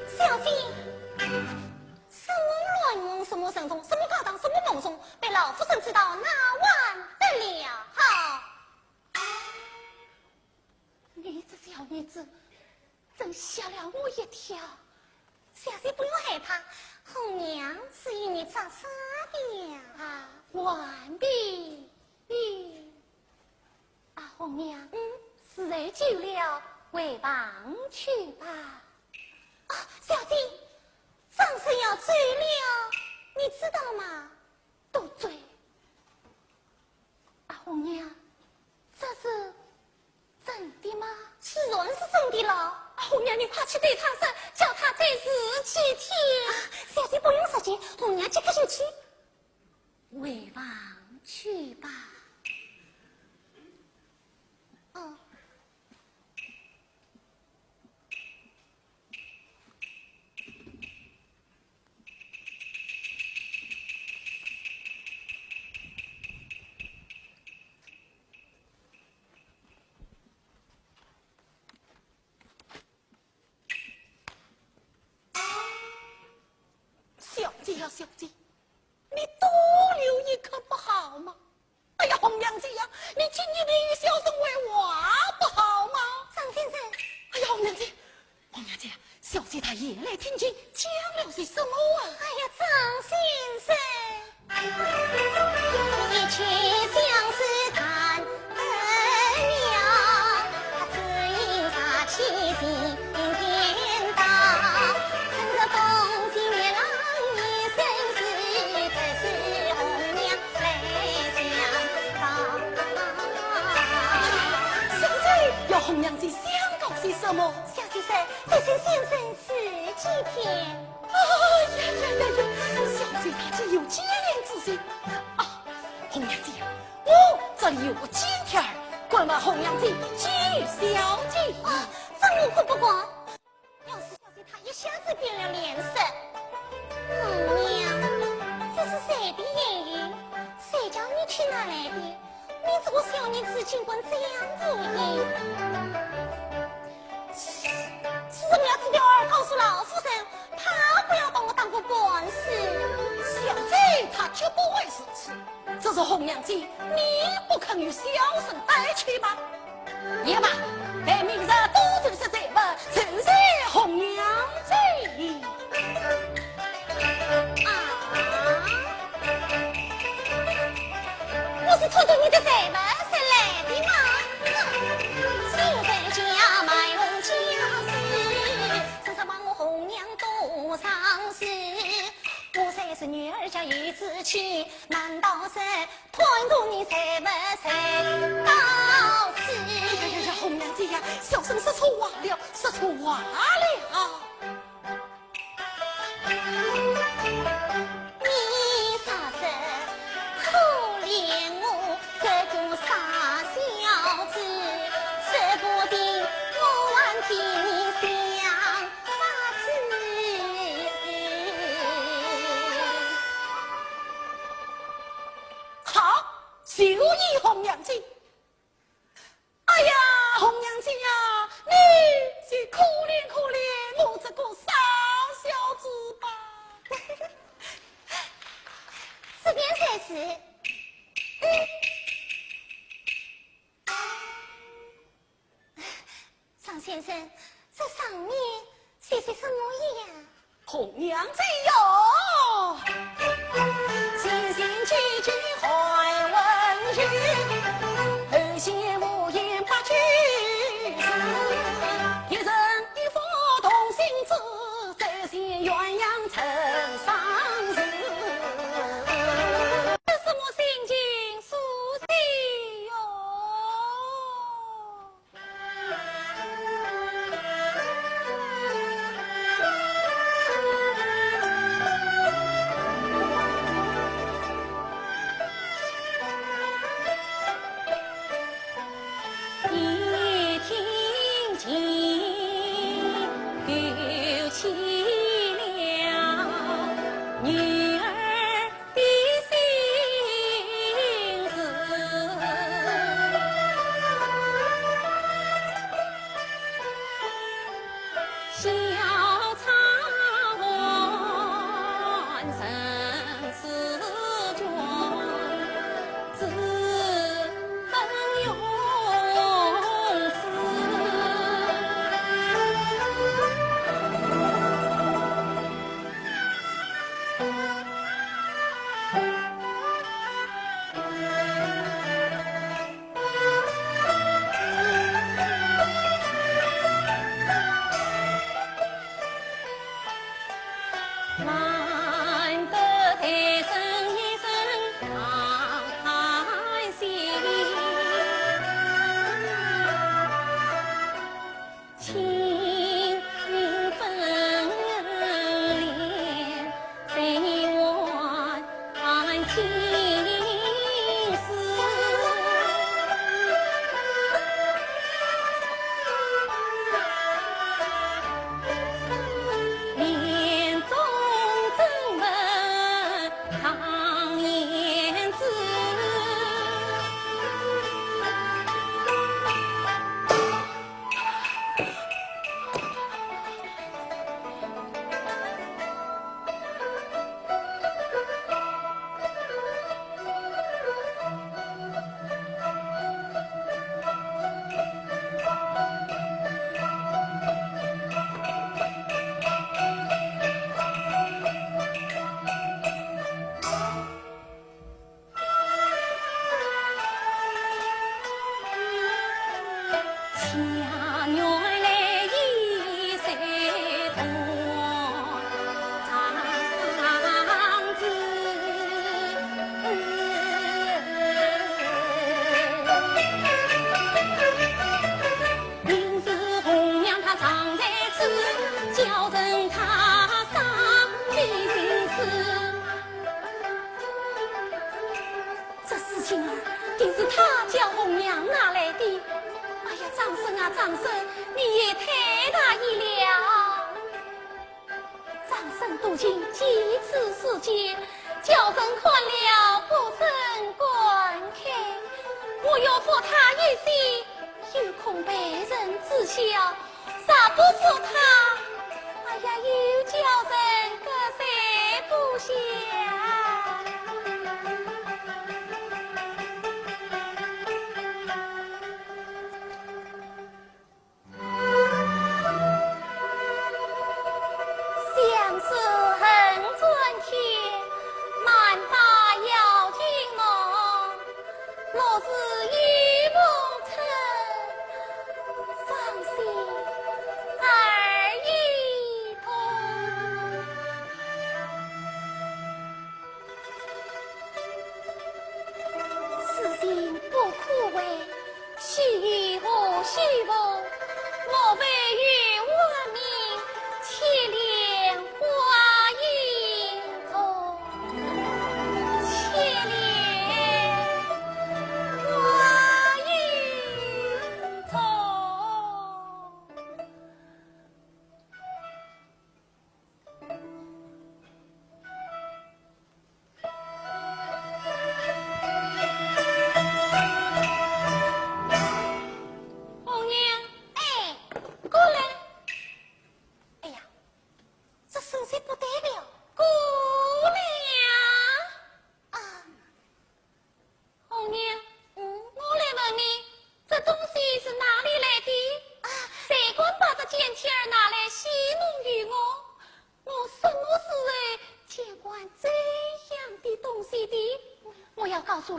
小姐，什么乱梦，什么神通，什么高堂，什么梦中，被老夫人知道，那还得了？好。 你这小女子，真吓了我一跳。小姐不用害怕，红娘是与你作耍的呀。啊，还比比。啊，红娘，嗯？时候久了，回房去吧。啊，小姐，张生要走了，你知道吗？多嘴。啊，红娘，这是 真的吗？自然是真的了。啊，红娘，你快去对他说，叫他再试几天。啊，小姐不用说去，红娘即刻就去。回房去吧。哦。 小姐呀，小姐，你多留一刻不好吗？哎呀，红娘姐呀，你今夜里与小生会话不好吗？张先生。哎呀，红娘姐，红娘姐呀，小姐她言来听经，讲了些什么啊？哎呀，张先生。 一曲相思弹得妙，他只因杀气惊天道。趁着风起月浪一声势，特使红娘来相报。小姐，要红娘姐相告些什么？小姐说，再请先生 住几天。哎呀呀呀呀，小姐她既有结连之心啊，红娘姐呀，我这里有个金贴儿，管望红娘姐寄与小姐。啊，这我可不管。要是小姐她一下子变了脸色，红娘，这是谁的言语？谁叫你去拿来的？ 你这个小女子竟敢这样无礼！是，是人要吃掉儿告诉老夫人，她不要把我当个官司。小姐她绝不会如此。这是红娘姐，你不肯与小生带去吗？也罢，待明日多收些财物，酬谢红娘姐。啊，我是拖着你的财物才来的吗？哼，现在家卖我家私，真是骂我红娘多伤心。我虽是女儿家有志气，难道是 贪图你财物才到此。哎呀呀呀，红娘姐呀，小生说错话了，说错话了。你说是可怜我这个傻小子，说不定我还替你想法子。 好，就依红娘姐。哎呀，红娘姐呀，你就可怜可怜我这个傻小子吧。这边才是。嗯。 张先生，这上面写些什么呀？红娘姐哟，先前姐姐还温柔，后显无言八九字。一人一幅同心字，再现鸳鸯成双字。这什么心情书写哟？ 一听见，又起了女儿 的心事。小茶馆人世间，只 等用词。难得谈生一声长叹息，情分裂，谁还 情丝帘中怎闻长言之。 明日红娘她常在此，叫声她赏金银子。 这丝巾儿定是他叫红娘拿来的。哎呀，张生啊，张生，你也太大意了。张生多情，几次思奸，叫人看了不曾观看。我要复他一些，又恐被人知晓， 若不复他，哎呀，又叫人割舍不下。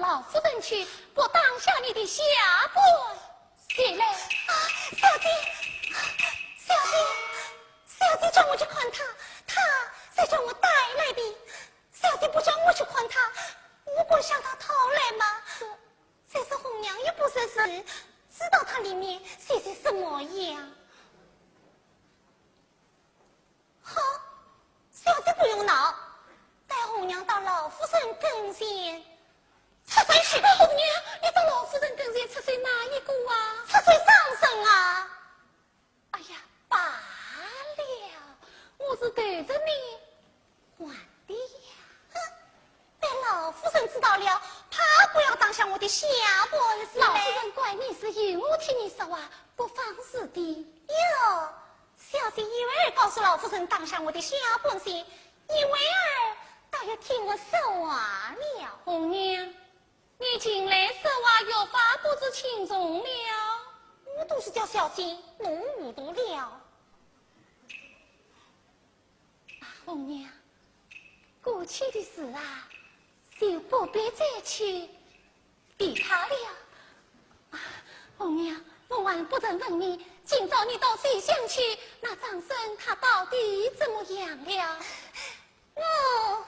老夫人去，不当下你的下半截来。啊，小姐，小姐，小姐叫我去看他，他才叫我带来的。小姐不叫我去看他，我敢向他讨来吗？这，这是红娘也不识字，知道他里面写些什么呀？ 好，小姐不用恼，待红娘到老夫人跟前出水去。红娘，你到老夫人跟前出水哪一个啊？出水张生啊！哎呀，罢了，我是对着你还的呀。哼， 被老夫人知道了，怕不要当下我的下半截嘞。老夫人怪你是由我替你说话，不妨事的。哟，小姐因为儿告诉老夫人当下我的下半截，因为儿倒也替我说话了。红娘，你近来说话越发不知轻重了。我都是叫小姐弄糊涂了。 啊，红娘，过去的事啊，就不必再去提它了。啊，红娘，我还不曾问你，今朝你到西厢去，那张生他到底怎么样了？我，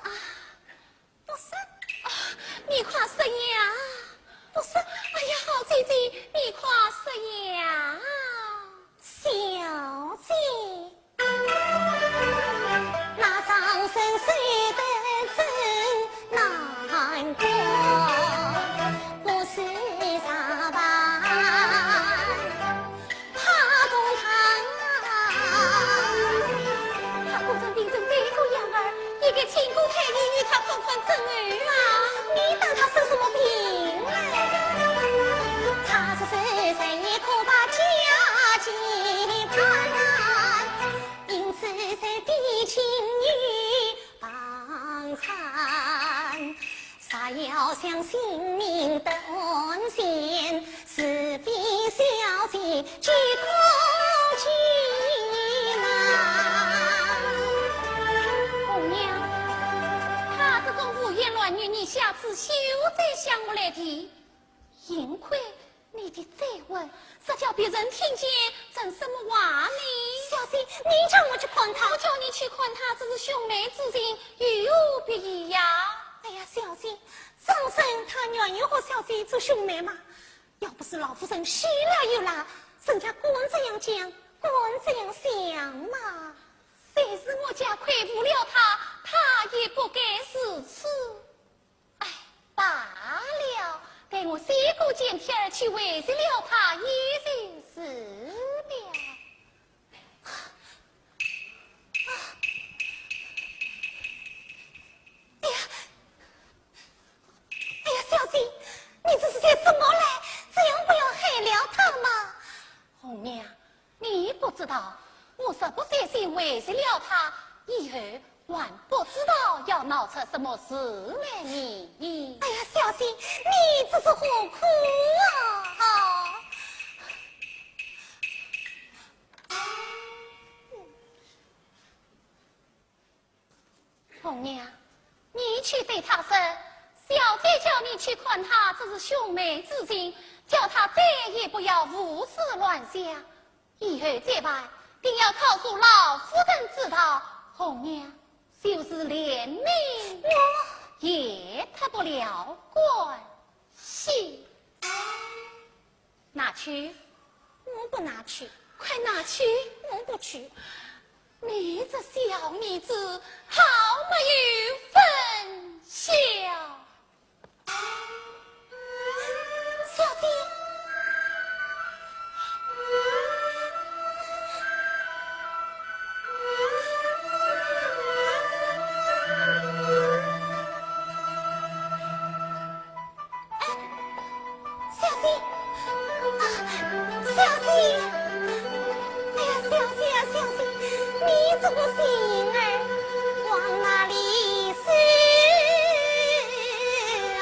啊， 不是。啊，你快说呀！不是。哎呀，好姐姐，你快说呀！小姐，那张生死得真难过，不知咋办。 怕痛他啊！他果真病成这个样儿，应该请个太医与他看看症候啊！你当他生什么病嘞？他是谁，谁也可把家境判，因此谁比情与 帮衬。若要想性命断线，除非小姐即刻去拿。红娘，他这种胡言乱语，你下次休再向我来提。幸亏 你的嘴稳，若叫别人听见，成什么话呢？小姐，你叫我去看他。我叫你去看他，这是兄妹之情，有何不依呀？哎呀，小姐，张生他愿意和小姐做兄妹吗？要不是老夫人许了又拿，人家敢这样讲，敢这样想吗？虽是我家亏负了他，他也不该如此。 哎，罢了，待我写个简帖儿去回绝了他，也就是了。哎呀，哎呀，小姐，你这是些什么嘞？这样不要害了他嘛。红娘， 你不知道，我若不写信回绝了他，以后还不知道要闹出什么事来呢。哎呀，小姐，你这是何苦啊？啊！ 红娘，你去对他说，小姐叫你去看他，这是兄妹之情，叫他再也不要胡思乱想。以后再办，定要告诉老夫人知道，红娘就是连命也脱不了关系。 拿去。我不拿去。快拿去。我不去。你这小妮子，好没有分晓。小姐。哎， 小姐，啊，小姐，哎呀，小姐啊，小姐，你这个心儿往哪里去啊？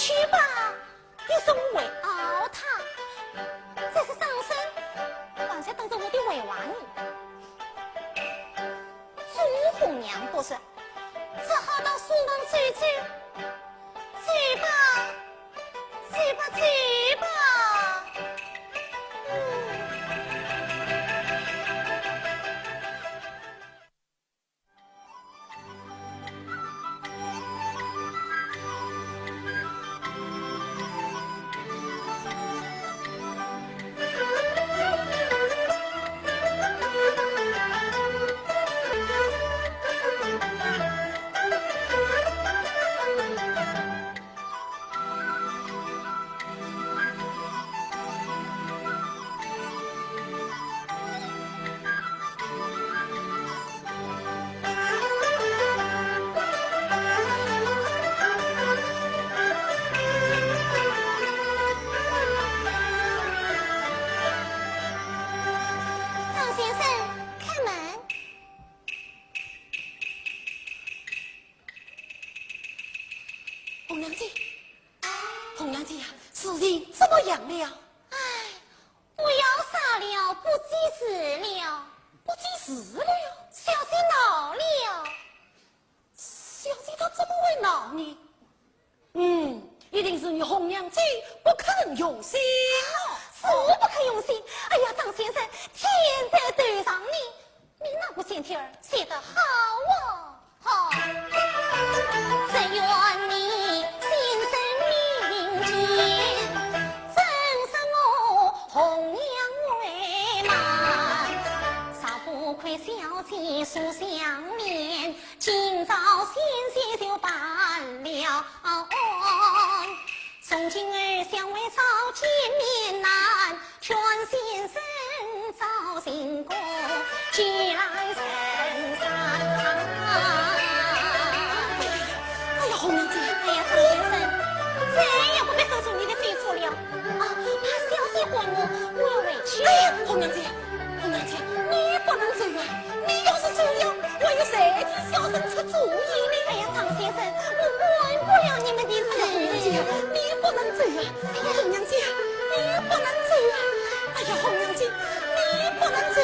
去吧，你送回熬汤。这是张生，方才等着我的回话呢。朱红娘不说，只好到书房走走。走吧，走吧，走吧。嗯。 张先生，开门。红娘姐，红娘姐呀，事情怎么样了？唉，不要说了，不济事了。不济事了？小姐恼了。小姐她怎么会恼呢？嗯，一定是你红娘姐不肯用心了。是我不肯用心。哎呀，张先生，天在头上呢，你那个仙帖儿写得好哦。 好，只愿你心生明鉴，正视我红娘为难。若不亏小姐素相怜，今朝险些就办了案。从今儿相会早见面难， 劝先生早行过，既来人山。哎呀，红娘姐。哎呀，张先生，再也不必受受你的费苦了。啊，怕小姐唤我，我要回去了。哎呀，红娘姐，红娘姐，你不能走啊！你要是走了，我又谁替小生出主意呢？哎呀，张先生，我管不了你们的事。哎呀，红娘姐，你不能走啊！哎呀，红娘姐，你不能走啊！哎呀，红娘姐，你不能走，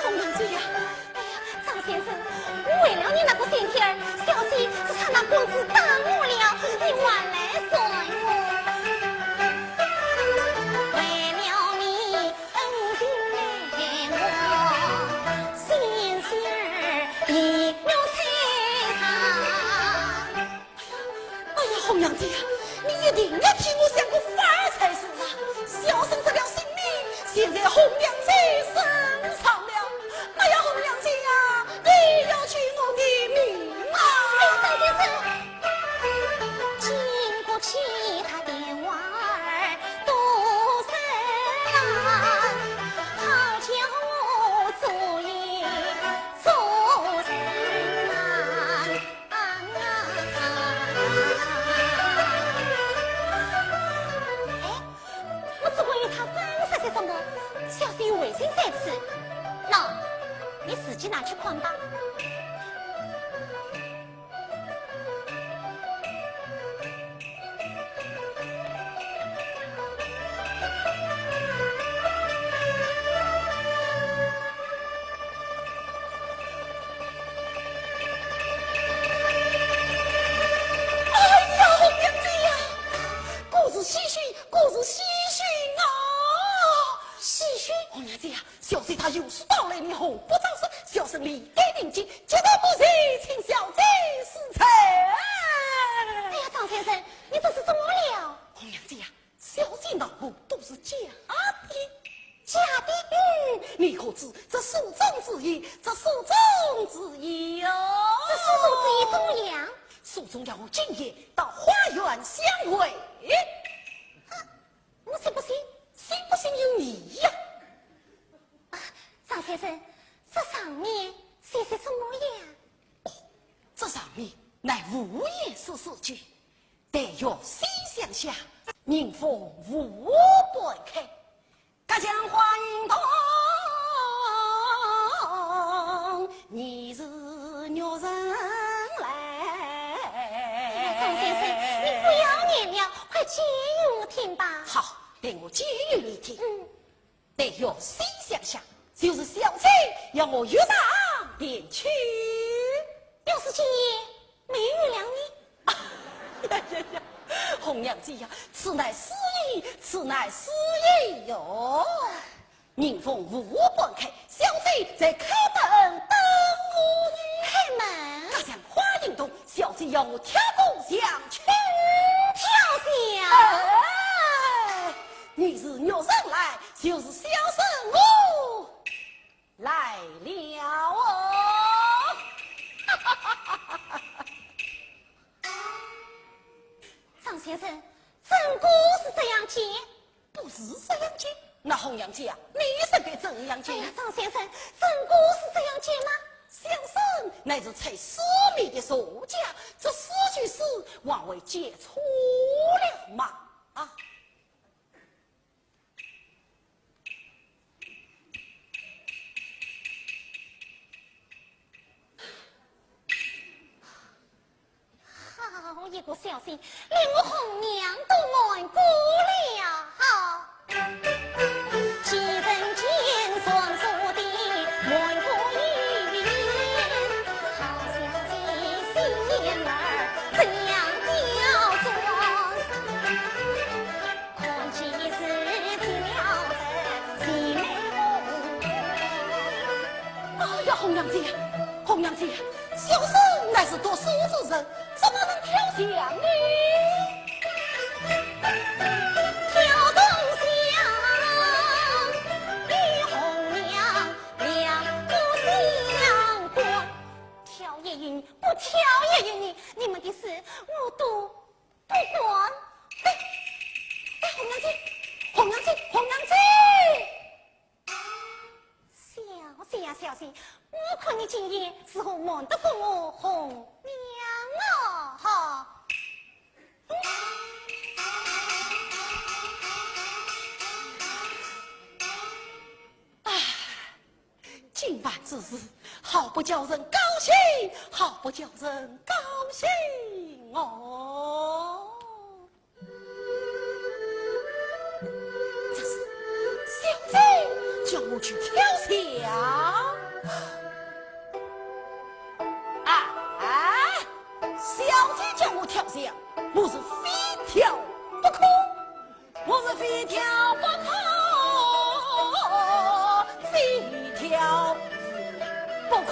红娘姐呀！哎呀，张先生，我为了你那个仙帖儿，小姐只差拿棍子打我了，你还来算我？为了你恩情待我，仙仙儿一路摧残。 哎呀，红娘姐呀，你一定要替我想个法儿才是啊！小生这条性命，现在红娘姐身上了。哎呀，红娘姐呀，你要救我的命啊！哎呀，张先生，经不起他的话儿多深啊，好叫我做也做人难。 啊！哎，我只管与他分说些什么，小姐有危险在此。喏，你自己拿去看吧。 哎呀，红娘姐呀，果是喜讯，果是喜讯啊！喜讯？红娘姐呀，小姐她有事到来，你何不早说？小生理该应接，接待不齐，请小姐恕罪。哎呀，张先生，你这是怎么了？红娘姐呀， 小姐恼火都是假的。假的？嗯，你可知这书中之意，这书中之意哟。这书中之意怎么样？书中要我今夜到花园相会。啊，我信不信？信不信由你呀。啊，张先生，这上面写些什么呀？哦，这上面乃无言书四句。 待月西厢下，人逢无半开。隔墙花影动，疑是玉人来。哎呀，张先生，你不要念了，快解与我听吧。好，待我解与你听。嗯。待玉仙想想，就是小姐要我玉上便去。要是今夜没有了你？哎呀呀呀，红娘姐呀，此乃师爷，此乃师爷哟。 迎风无半开，小姐在开门等我。开门？隔墙花影动，小姐要我跳过墙去。跳墙？哎，你是玉人来，就是小生我来了哦。张先生，真个是这样的？ 不是这样的。那红娘姐啊，你是该怎样的？哎呀，张先生，真个是这样的吗？小生乃是猜诗谜的作家，这诗句诗枉为解错了嘛。啊。 好一个小生，连我红娘都瞒过了。好。 哎呀，红娘姐，红娘姐，小生乃是读书之人，怎么能跳墙呢？跳东墙，与红娘两不相干。跳也由你，不跳也由你，你们的事我都 不管。哎，哎，红娘姐，红娘姐，红娘姐！小姐呀，小姐，我看你今夜是何瞒得过我红娘啊？哈！唉， 今晚之事，好不叫人高兴，好不叫人高兴哦。这是小姐叫我去跳墙。啊，小姐叫我跳墙，我是非跳不可。 我是非跳不可，非跳不可。